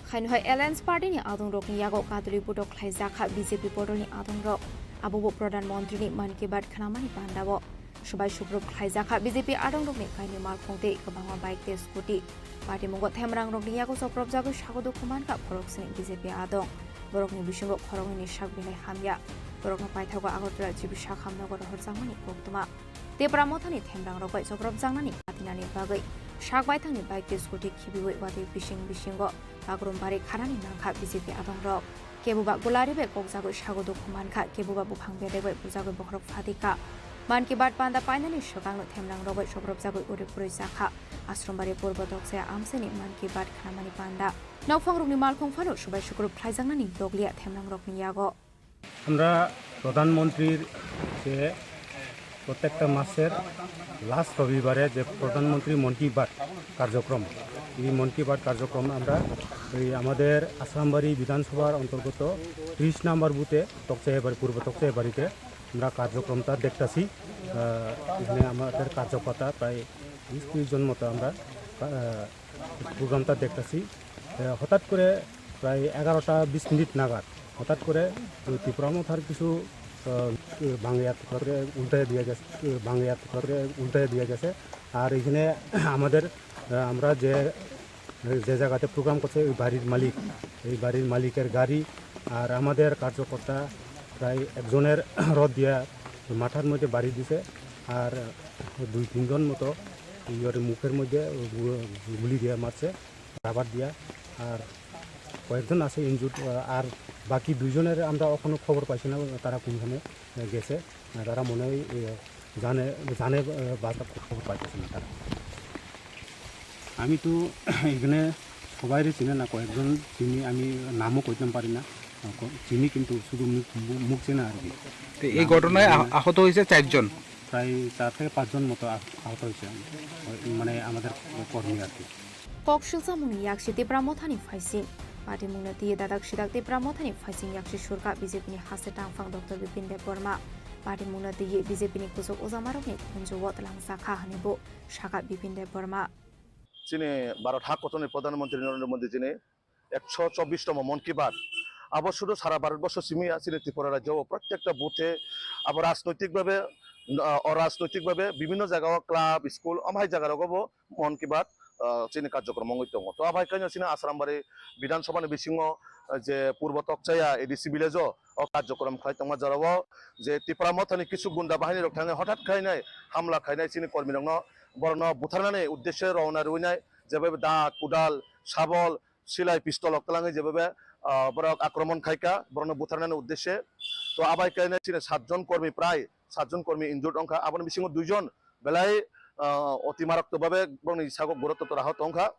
Haino hai Alliance Party ni adongrokni yago kadulwi bodol khlaijak kha B J P bodolni adongrok. Abobo Pradhan Mantri ni Mann Ki Baat khwnamani pandao. Swbai sukrup khlaijak kha B J P adongrokni kainwi malkhung tei kwbangma bike tei scooty. Patimungo themrangrokni yago chopropjagwi sago dukhu mankha khoroksani B J P adong. Borokni bisingo khoroknwini sak belai hamya. Borokno paithago Agartala G B sakha nogo rohorjakmani koktwma. Tipra Mothani themrangrok bai chopropjaknani katinani bagwi sak baithangni bike tei scooty khibiwi watwi bising bisingo bagrum bari khanani nangkha B J P adongrok. Keboba gulari bai kokjagwi sago dukhu mankha, keboba buphang bedek bai bujagwi bokhorok phatikha. Mann Ki Baat panda painani swkangno themrangrok bai chopropjagwi uri phuruijakha. Asrambari Purbo Tokchaya amchaini Mann Ki Baat khwnamani panda. Nokphangrokni malkhung phano swbai sukrup khlaijaknani dokliya themrangrokni yago. আমরা প্রধানমন্ত্রীর যে প্রত্যেকটা মাসের লাস্ট রবিবারে যে প্রধানমন্ত্রী মন কি বাত কার্যক্রম, এই মন কি বাত কার্যক্রম আমরা এই আমাদের আশ্রামবাড়ি বিধানসভার অন্তর্গত ত্রিশ নম্বর বুথে তকচাইবাড়ি, পূর্ব তকচাইবাড়িতে আমরা কার্যক্রমটা দেখতাছি। আহ, এখানে আমাদের কার্যকর্তা প্রায় বিশ ত্রিশ জন মতো আমরা, আহ, প্রোগ্রামটা দেখতাছি। আহ, হঠাৎ করে প্রায় এগারোটা বিশ মিনিট নাগাদ হঠাৎ করে ওই ত্রিপুরা মথার কিছু, আহ, বাংলা করে উল্টে দিয়ে গেছে, বাংলা করে উল্টে দিয়ে গেছে। আর এখানে আমাদের, আহ, আমরা যে, যে জায়গাতে প্রোগ্রাম করছে ওই বাড়ির মালিক, এই বাড়ির মালিকের গাড়ি আর আমাদের কার্যকর্তা প্রায় একজনের রড দিয়া মাথার মধ্যে বাড়ি দিছে। আর দুই তিনজন মতো ইয়ের মুখের মধ্যে গু-, গুলি দিয়ে মারছে, রাবার দিয়া। আর কয়েকজন আছে ইনজুর্ড, আহ, আর বাকি দুইজনের আমরা এখনো খবর পাইছি না, তারা কোনখানে, আহ, গেছে। আহ, তারা মনে হয়, আহ, জানে, জানে, আহ, বাঁচার খবর পাইতেছে না তারা। আমি তো এখানে সবাইরে চিনি না, কয়েকজন চিনি, আমি নামও কইতাম পারি না, আহ, ক-, চিনি কিন্তু শুধু মুখ, মু-, মুখ চেনা আর কি। তো এই নাম ঘটনায় আহ-, জানি না। আহত হয়েছে চারজন। প্রায় চার থেকে পাঁচজন মতো আহ-, আহত হয়েছে, মানে আমাদের কর্মী আর কি। Kok silsamungni yaksi Tipra Mothani phaising. Patimungno twiwi dadak sidak Tipra Mothani phaising yaksi surkha B J P ni haste tangphang Doctor Bipin Debbarma. Patimungno twiwi B J P ni kuchuk ujamarokni khunju-o twlangjakha hwnwi bo sakha Bipin Debbarma. Chini Bharat ha kotorni Pradhan Mantri Narendra Modi jini ekso chobbish tomo Mon Ki Baat. Abo sudu sara Bharat borsho simi ya, chini Tripura rajyo o prottekta buthe abo rajnoitik bhabe, ah, orajnoitik bhabe bibhinno jaga o club, school, amhai jaga rogo bo Mon Ki Baat, ah, chini karjokrom wngwi tongo. To abai khaino chini Asrambari Bidhan Sabha ni bisingo, ah, je Purbo Tokchaya A D C village o, o karjokrom khlai tongma jorao je Tipra Mothani kisu gunda bahini rok thangwi hothat khainai hamla khainai chini kormi rokno, borokno butharnani uddeshe rowna rwinai, jebaibo da, kudal, sabol, silai pistol rok twlangwi jebebe, ah, borok akromon khaika borokno butharnani uddeshe. To abai khe chini satjon kormi, prai satjon kormi injured wngkha, aboni bisingo duijon belai, ah, oti marok to babe borokni sago gurutto to raho tongkha.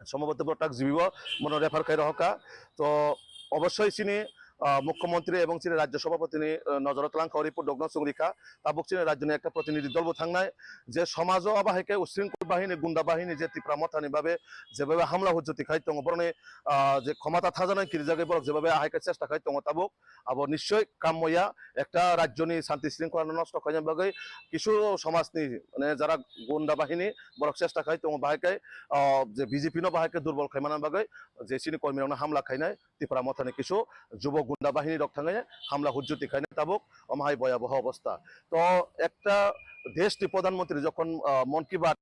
Somobhoto borok tak G B o bono refer khai rohorkha. To obossoi chini, ah, mukhyamantri ebong chini rajya sabhapatini, ah, nojoro twlangkha o report rokno chwng rikha. Tabuk chini rajyoni ekta protinidhi dol bo thangnai, je somajo abo hai khe usringkul bahini, gunda bahini je Tipra Mothani babe jebabe hamla hujjoti khai tongo, borokni, ah, je khomata thajanai kirijagwi borok jebabe ahai khe chesta khai tongo tabuk, abo nischoi kammoya. Ekta rajyoni shanti shringkholano nosto khaina bagwi kisu somajni, mane, jara gunda bahini borok chesta khai tongo, bahai khe, ah, je B J P no bahai khe durbol khaimana bagwi je chini kormirokno hamla khainai, Tipra Mothani kisu jubo gunda bahini rok thangwi hamla hujjoti khainai tabuk, omo hai boyaboho obostha. To ekta deshni pradhan mantri jokhon, ah, Mann Ki Baat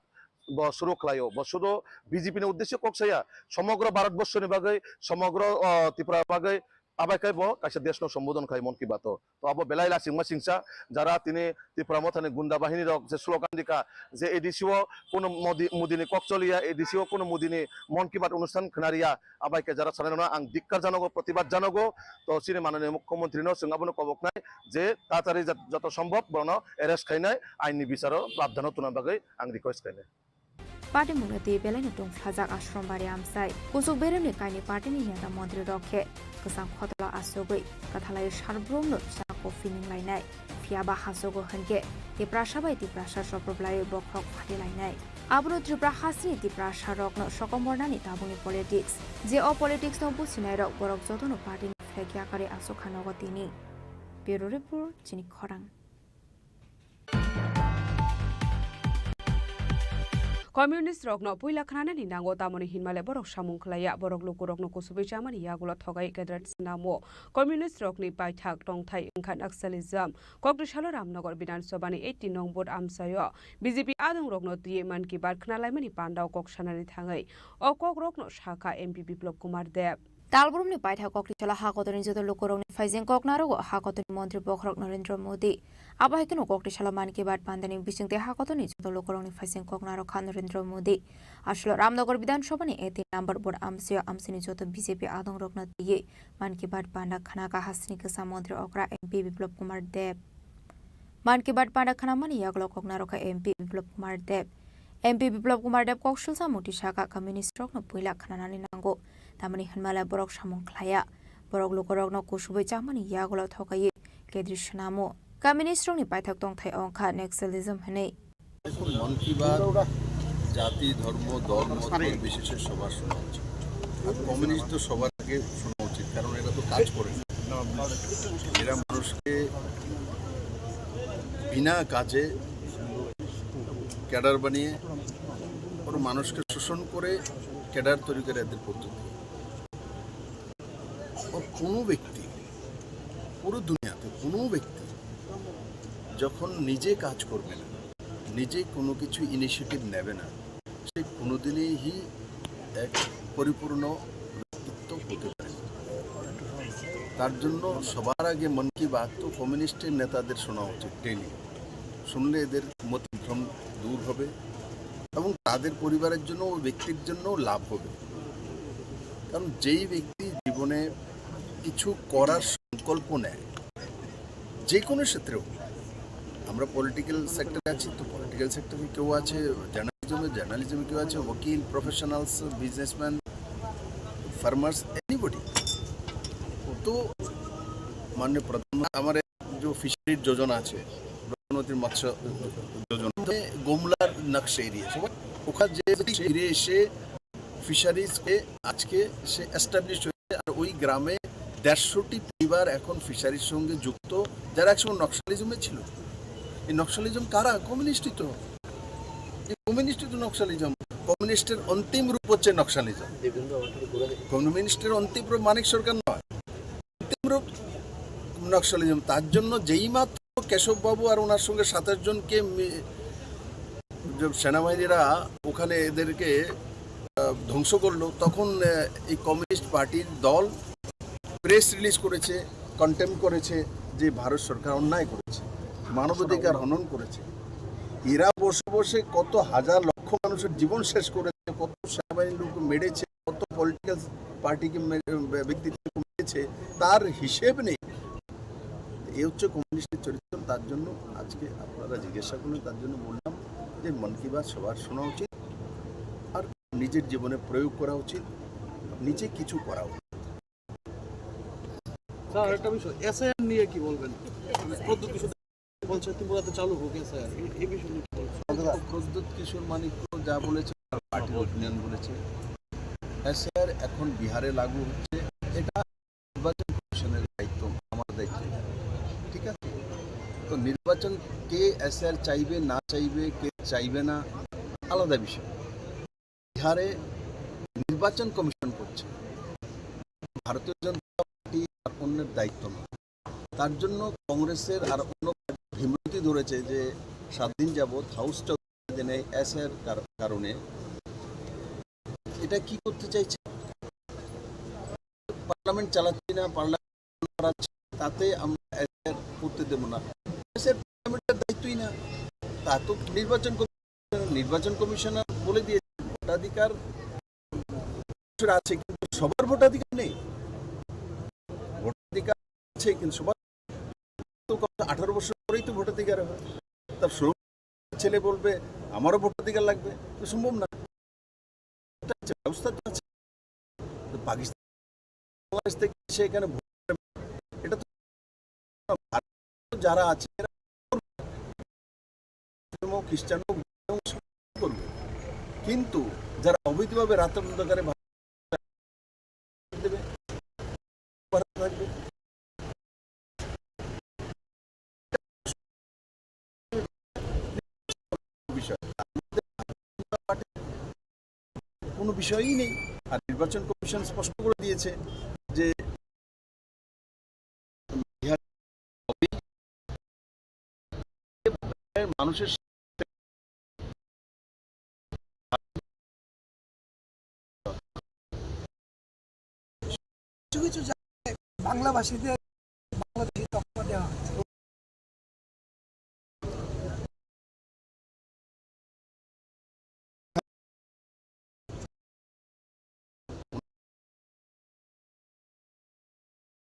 bo suru khlaio, bo sudu B J P ni uddesyo kok saya, somogro Bharat borshoni bagwi, somogro, ah, Tripura bagwi, abai khe bo kaisa deshno sombodhon khai Mann Ki Baat o. To abo belai lasingma singsa, jara tini Tipra Mothani gunda bahini rok je slogan dikha, je A D C o kuno Modi, Modi ni kok choliya, A D C o kuno Modi ni Mann Ki Baat onusthan khwnariya, abai khe jara sanai rokno ang dikkar janogo, protibad janogo. To chini mananiya mukhyamantri no chwng abono koboknai je tatari jat-, joto sombhob borokno arrest khainai, ain ni bicharo prabdhano tuna bagwi ang request khainai. Patimungno twi belaino tongphlajak Ashram Bari amchai. Kusuk beremni kainwi partyni neta montrirok khe kwchang khotolo achugwi kwthalai sarbrumno cha coffee nunglainai. Phiyaba hasogo hwnkhe Tiprasa bai Tiprasa soproblaiwi bokhorok phatilainai. Abono Tripura hasteni Tiprasarokno sokomornani tabukni politics. Je o politicsno buchinairok borok jotono partyni flag yakarwi achukha nogo tini. Bureau Report, chini khorang. Communist rokno puila khnanani nango, tamoni hinmale borok samung khlaiya, borok lukurokno kusubui chamani yagulo thogai cadre swnamo. Communist rokni paithak tongthai wngkha Naxalism. Koktisalo Ramnagar Bidhan Sabhani eighty nong vote amchaio B J P adongrokno twiwi Mann Ki Baat khnalaimani pandao kok sanani thangwi o kokrokno sakha M P Biplab Kumar Deb. Talbrumni paithak Koktisalo hakotorni joto lukurokni phaijeng kok narogo. Hakotorni montri bokhorok Narendra Modi. Abo hai kheno Koktisalo Mann Ki Baat pandani bisingtwi hakotorni joto lukurokni phaijeng kok narokha Narendra Modi. Aswkno Ramnagar Bidhan Sabhani eighteen number vote amchaio amchaini joto B J P adongrokno twiwi Mann Ki Baat panda khnakha hasteni kwcham montri okra M P Biplab Kumar Deb. Mann Ki Baat panda khnamani yagulo kok narokha M P Biplab Kumar Deb. M P Biplab Kumar Deb kok sulsa mukti sakha, communist rokno puila khnanani nango, tamoni hinmale borok samung khlaiya, borok lukurokno kusubui chamani yagulo thokaiwi cadre swnamo. Communist rokni paithak tongthai wngkha Naxalism hwnwi. এখন মন কি বাত জাতি, ধর্ম, দল, মত নির্বিশেষে সবার শোনা উচিত। আর কমিউনিস্ট তো সবার আগে শোনা উচিত, কারণ এরা তো কাজ করে না। এরা মানুষকে বিনা কাজে ক্যাডার বানিয়ে, ওর মানুষকে শোষণ করে ক্যাডার তৈরি করে এদের পদ্ধতি। ওর কোনো ব্যক্তি, পুরো দুনিয়াতে কোনো ব্যক্তি যখন নিজে কাজ করবে না, নিজে কোনো কিছু ইনিশিয়েটিভ নেবে না, সে কোনোদিনই এক পরিপূর্ণ ব্যক্তিত্ব হতে পারে না। তার জন্য সবার আগে মন কি বাত তো কমিউনিস্টের নেতাদের শোনা উচিত ডেইলি। শুনলে এদের মতিভ্রম দূর হবে এবং তাদের পরিবারের জন্য, ওই ব্যক্তির জন্যও লাভ হবে। কারণ যেই ব্যক্তি জীবনে কিছু করার সংকল্প নেয়, যে কোনো ক্ষেত্রেও, আমরা পলিটিক্যাল সেক্টরে আছি, তো পলিটিক্যাল সেক্টরে কেউ আছে জার্নালিজমে, জার্নালিজমে কেউ আছে উকিল, প্রফেশনালস, বিজনেসম্যান, ফার্মার্স, এনিবডি। তো মাননীয় প্রধানমন্ত্রী আমার যে ফিশারির যোজনা আছে, ব্রহ্মপুত্র মৎস্য যোজনা, গোমলার নকশা এরিয়া, সবাই ওখানে যে ফিরে এসে ফিশারিজকে আজকে সে এস্টাবলিশ হয়েছে। আর ওই গ্রামে দেড়শোটি পরিবার এখন ফিশারির সঙ্গে যুক্ত, যারা একসময় নকশালিজমে ছিল। এই নকশালিজম কারা? কমিউনিস্টই তো। এই কমিউনিস্টই তো নকশালিজম। কমিউনিস্টের অন্তিম রূপ হচ্ছে নকশালিজম। কমিউনিস্টের অন্তিম রূপ মানিক সরকার নয়। অন্তিম রূপ নকশালিজম। তার জন্য যেই মাত্র কেশব বাবু আর ওনার সঙ্গে সাতাশ জনকে মি-, যে সেনাবাহিনীরা ওখানে এদেরকে, আহ, ধ্বংস করলো, তখন, আহ, এই কমিউনিস্ট পার্টির দল প্রেস রিলিজ করেছে, কন্ডেম করেছে যে ভারত সরকার অন্যায় করেছে, মানবাধিকার হনন করেছে। এরা বসে বসে কত হাজার লক্ষ মানুষের জীবন শেষ করেছে, কত সেনাবাহিনীর লোক মেরেছে, কত পলিটিক্যাল পার্টিকে মে-, ব্যক্তিত্ব কমিয়েছে, তার হিসেব নেই। এই হচ্ছে কমিউনিস্টের চরিত্র। তার জন্য আজকে আপনারা জিজ্ঞাসা করলেন, তার জন্য বললাম যে মন কি বাত সবার শোনা উচিত, আর নিজের জীবনে প্রয়োগ করা উচিত, নিজে কিছু করা উচিত। স্যার, আরেকটা বিষয়, এসআইআর নিয়ে কি বলবেন? প্রদ্যুৎ কিশোর বলছে ত্রিপুরাতে চালু হোক এসআইআর, এই, এই বিষয়ে কি বলবেন? প্রদ্যুৎ কিশোর মানিক্য যা বলেছে, তার পার্টির ওপিনিয়ন বলেছে। এসআইআর এখন বিহারে লাগু হচ্ছে, এটা নির্বাচন কমিশনের দায়িত্ব, আমার দায়িত্ব, ঠিক আছে? তো নির্বাচন, কে এসআইআর চাইবে না চাইবে, কে চাইবে না, আলাদা বিষয়। বিহারে নির্বাচন কমিশন করছে, ভারতীয় জনতা পার্টি আর অন্যের দায়িত্ব নয়। তার জন্য কংগ্রেসের আর অন্য পার্টি ভীমরতি ধরেছে যে সাত দিন যাবত হাউস চলতে নেই এসআইআর কার-, কারণে। এটা কি করতে চাইছে? পার্লামেন্ট চালাচ্ছি না, পার্লামেন্ট করাচ্ছি, তাতে আমরা এসআইআর করতে দেবো না। এসআইআর পার্লামেন্টের দায়িত্বই না, তা তো নির্বাচন কমিশন, নির্বাচন কমিশনার বলে দিয়েছে ভোটাধিকার আছে, কিন্তু সবার ভোটাধিকার নেই। ভোটাধিকার আছে, কিন্তু সবার তো আঠারো বছর পরেই তো ভোটাধিকার হয়। তার ষোলো ছেলে বলবে, "আমারও ভোটাধিকার লাগবে", তো সম্ভব না। এটা হচ্ছে ব্যবস্থা তো আছে। তো পাকিস্তান, বাংলাদেশ থেকে এসে এখানে ভোট, এটা তো ভারতে যারা আছে এরা মুসলিম হোক, খ্রিস্টান হোক, করবে, কিন্তু যারা অবৈধভাবে রাতের অন্ধকারে ভারতে দেবে, ভারতে থাকবে। বিষয়, কোনো বিষয়ই নেই। আর নির্বাচন কমিশন স্পষ্ট করে দিয়েছে যে বিহার মানুষের কিছু কিছু জায়গায় বাংলাভাষীদের বাংলাদেশি তকমা দেওয়া হচ্ছে।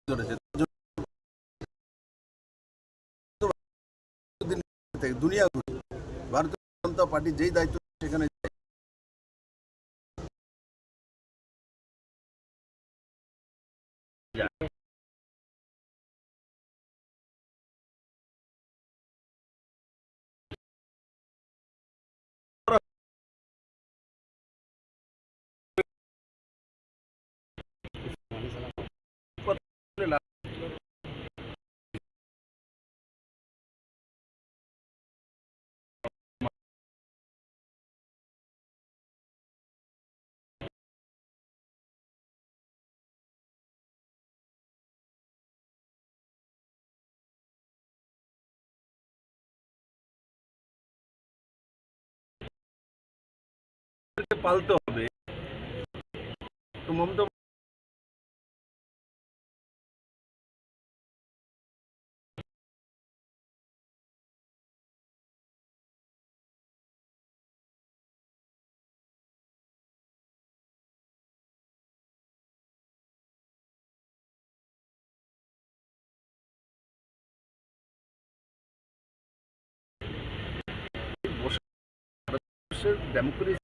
ধরেছে। দুনিয়া ঘুরে। ভারতীয় জনতা পার্টি যেই দায়িত্ব সেখানে যায়। পালতে হবে। তো মমতা বসে democracy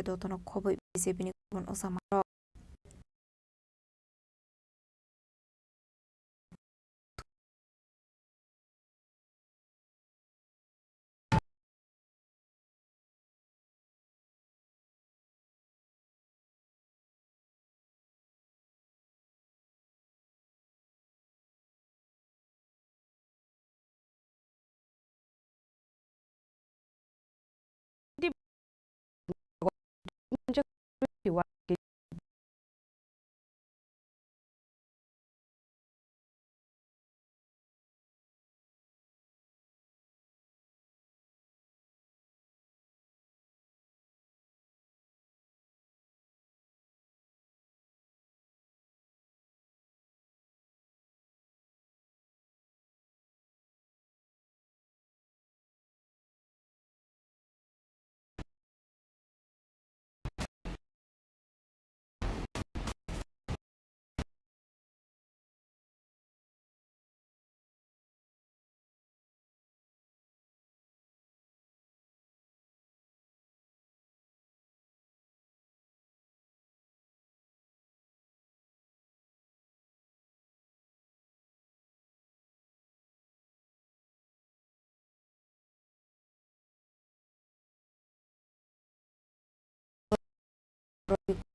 Jotono khobwi B J P ni kubun osa manrok. borokni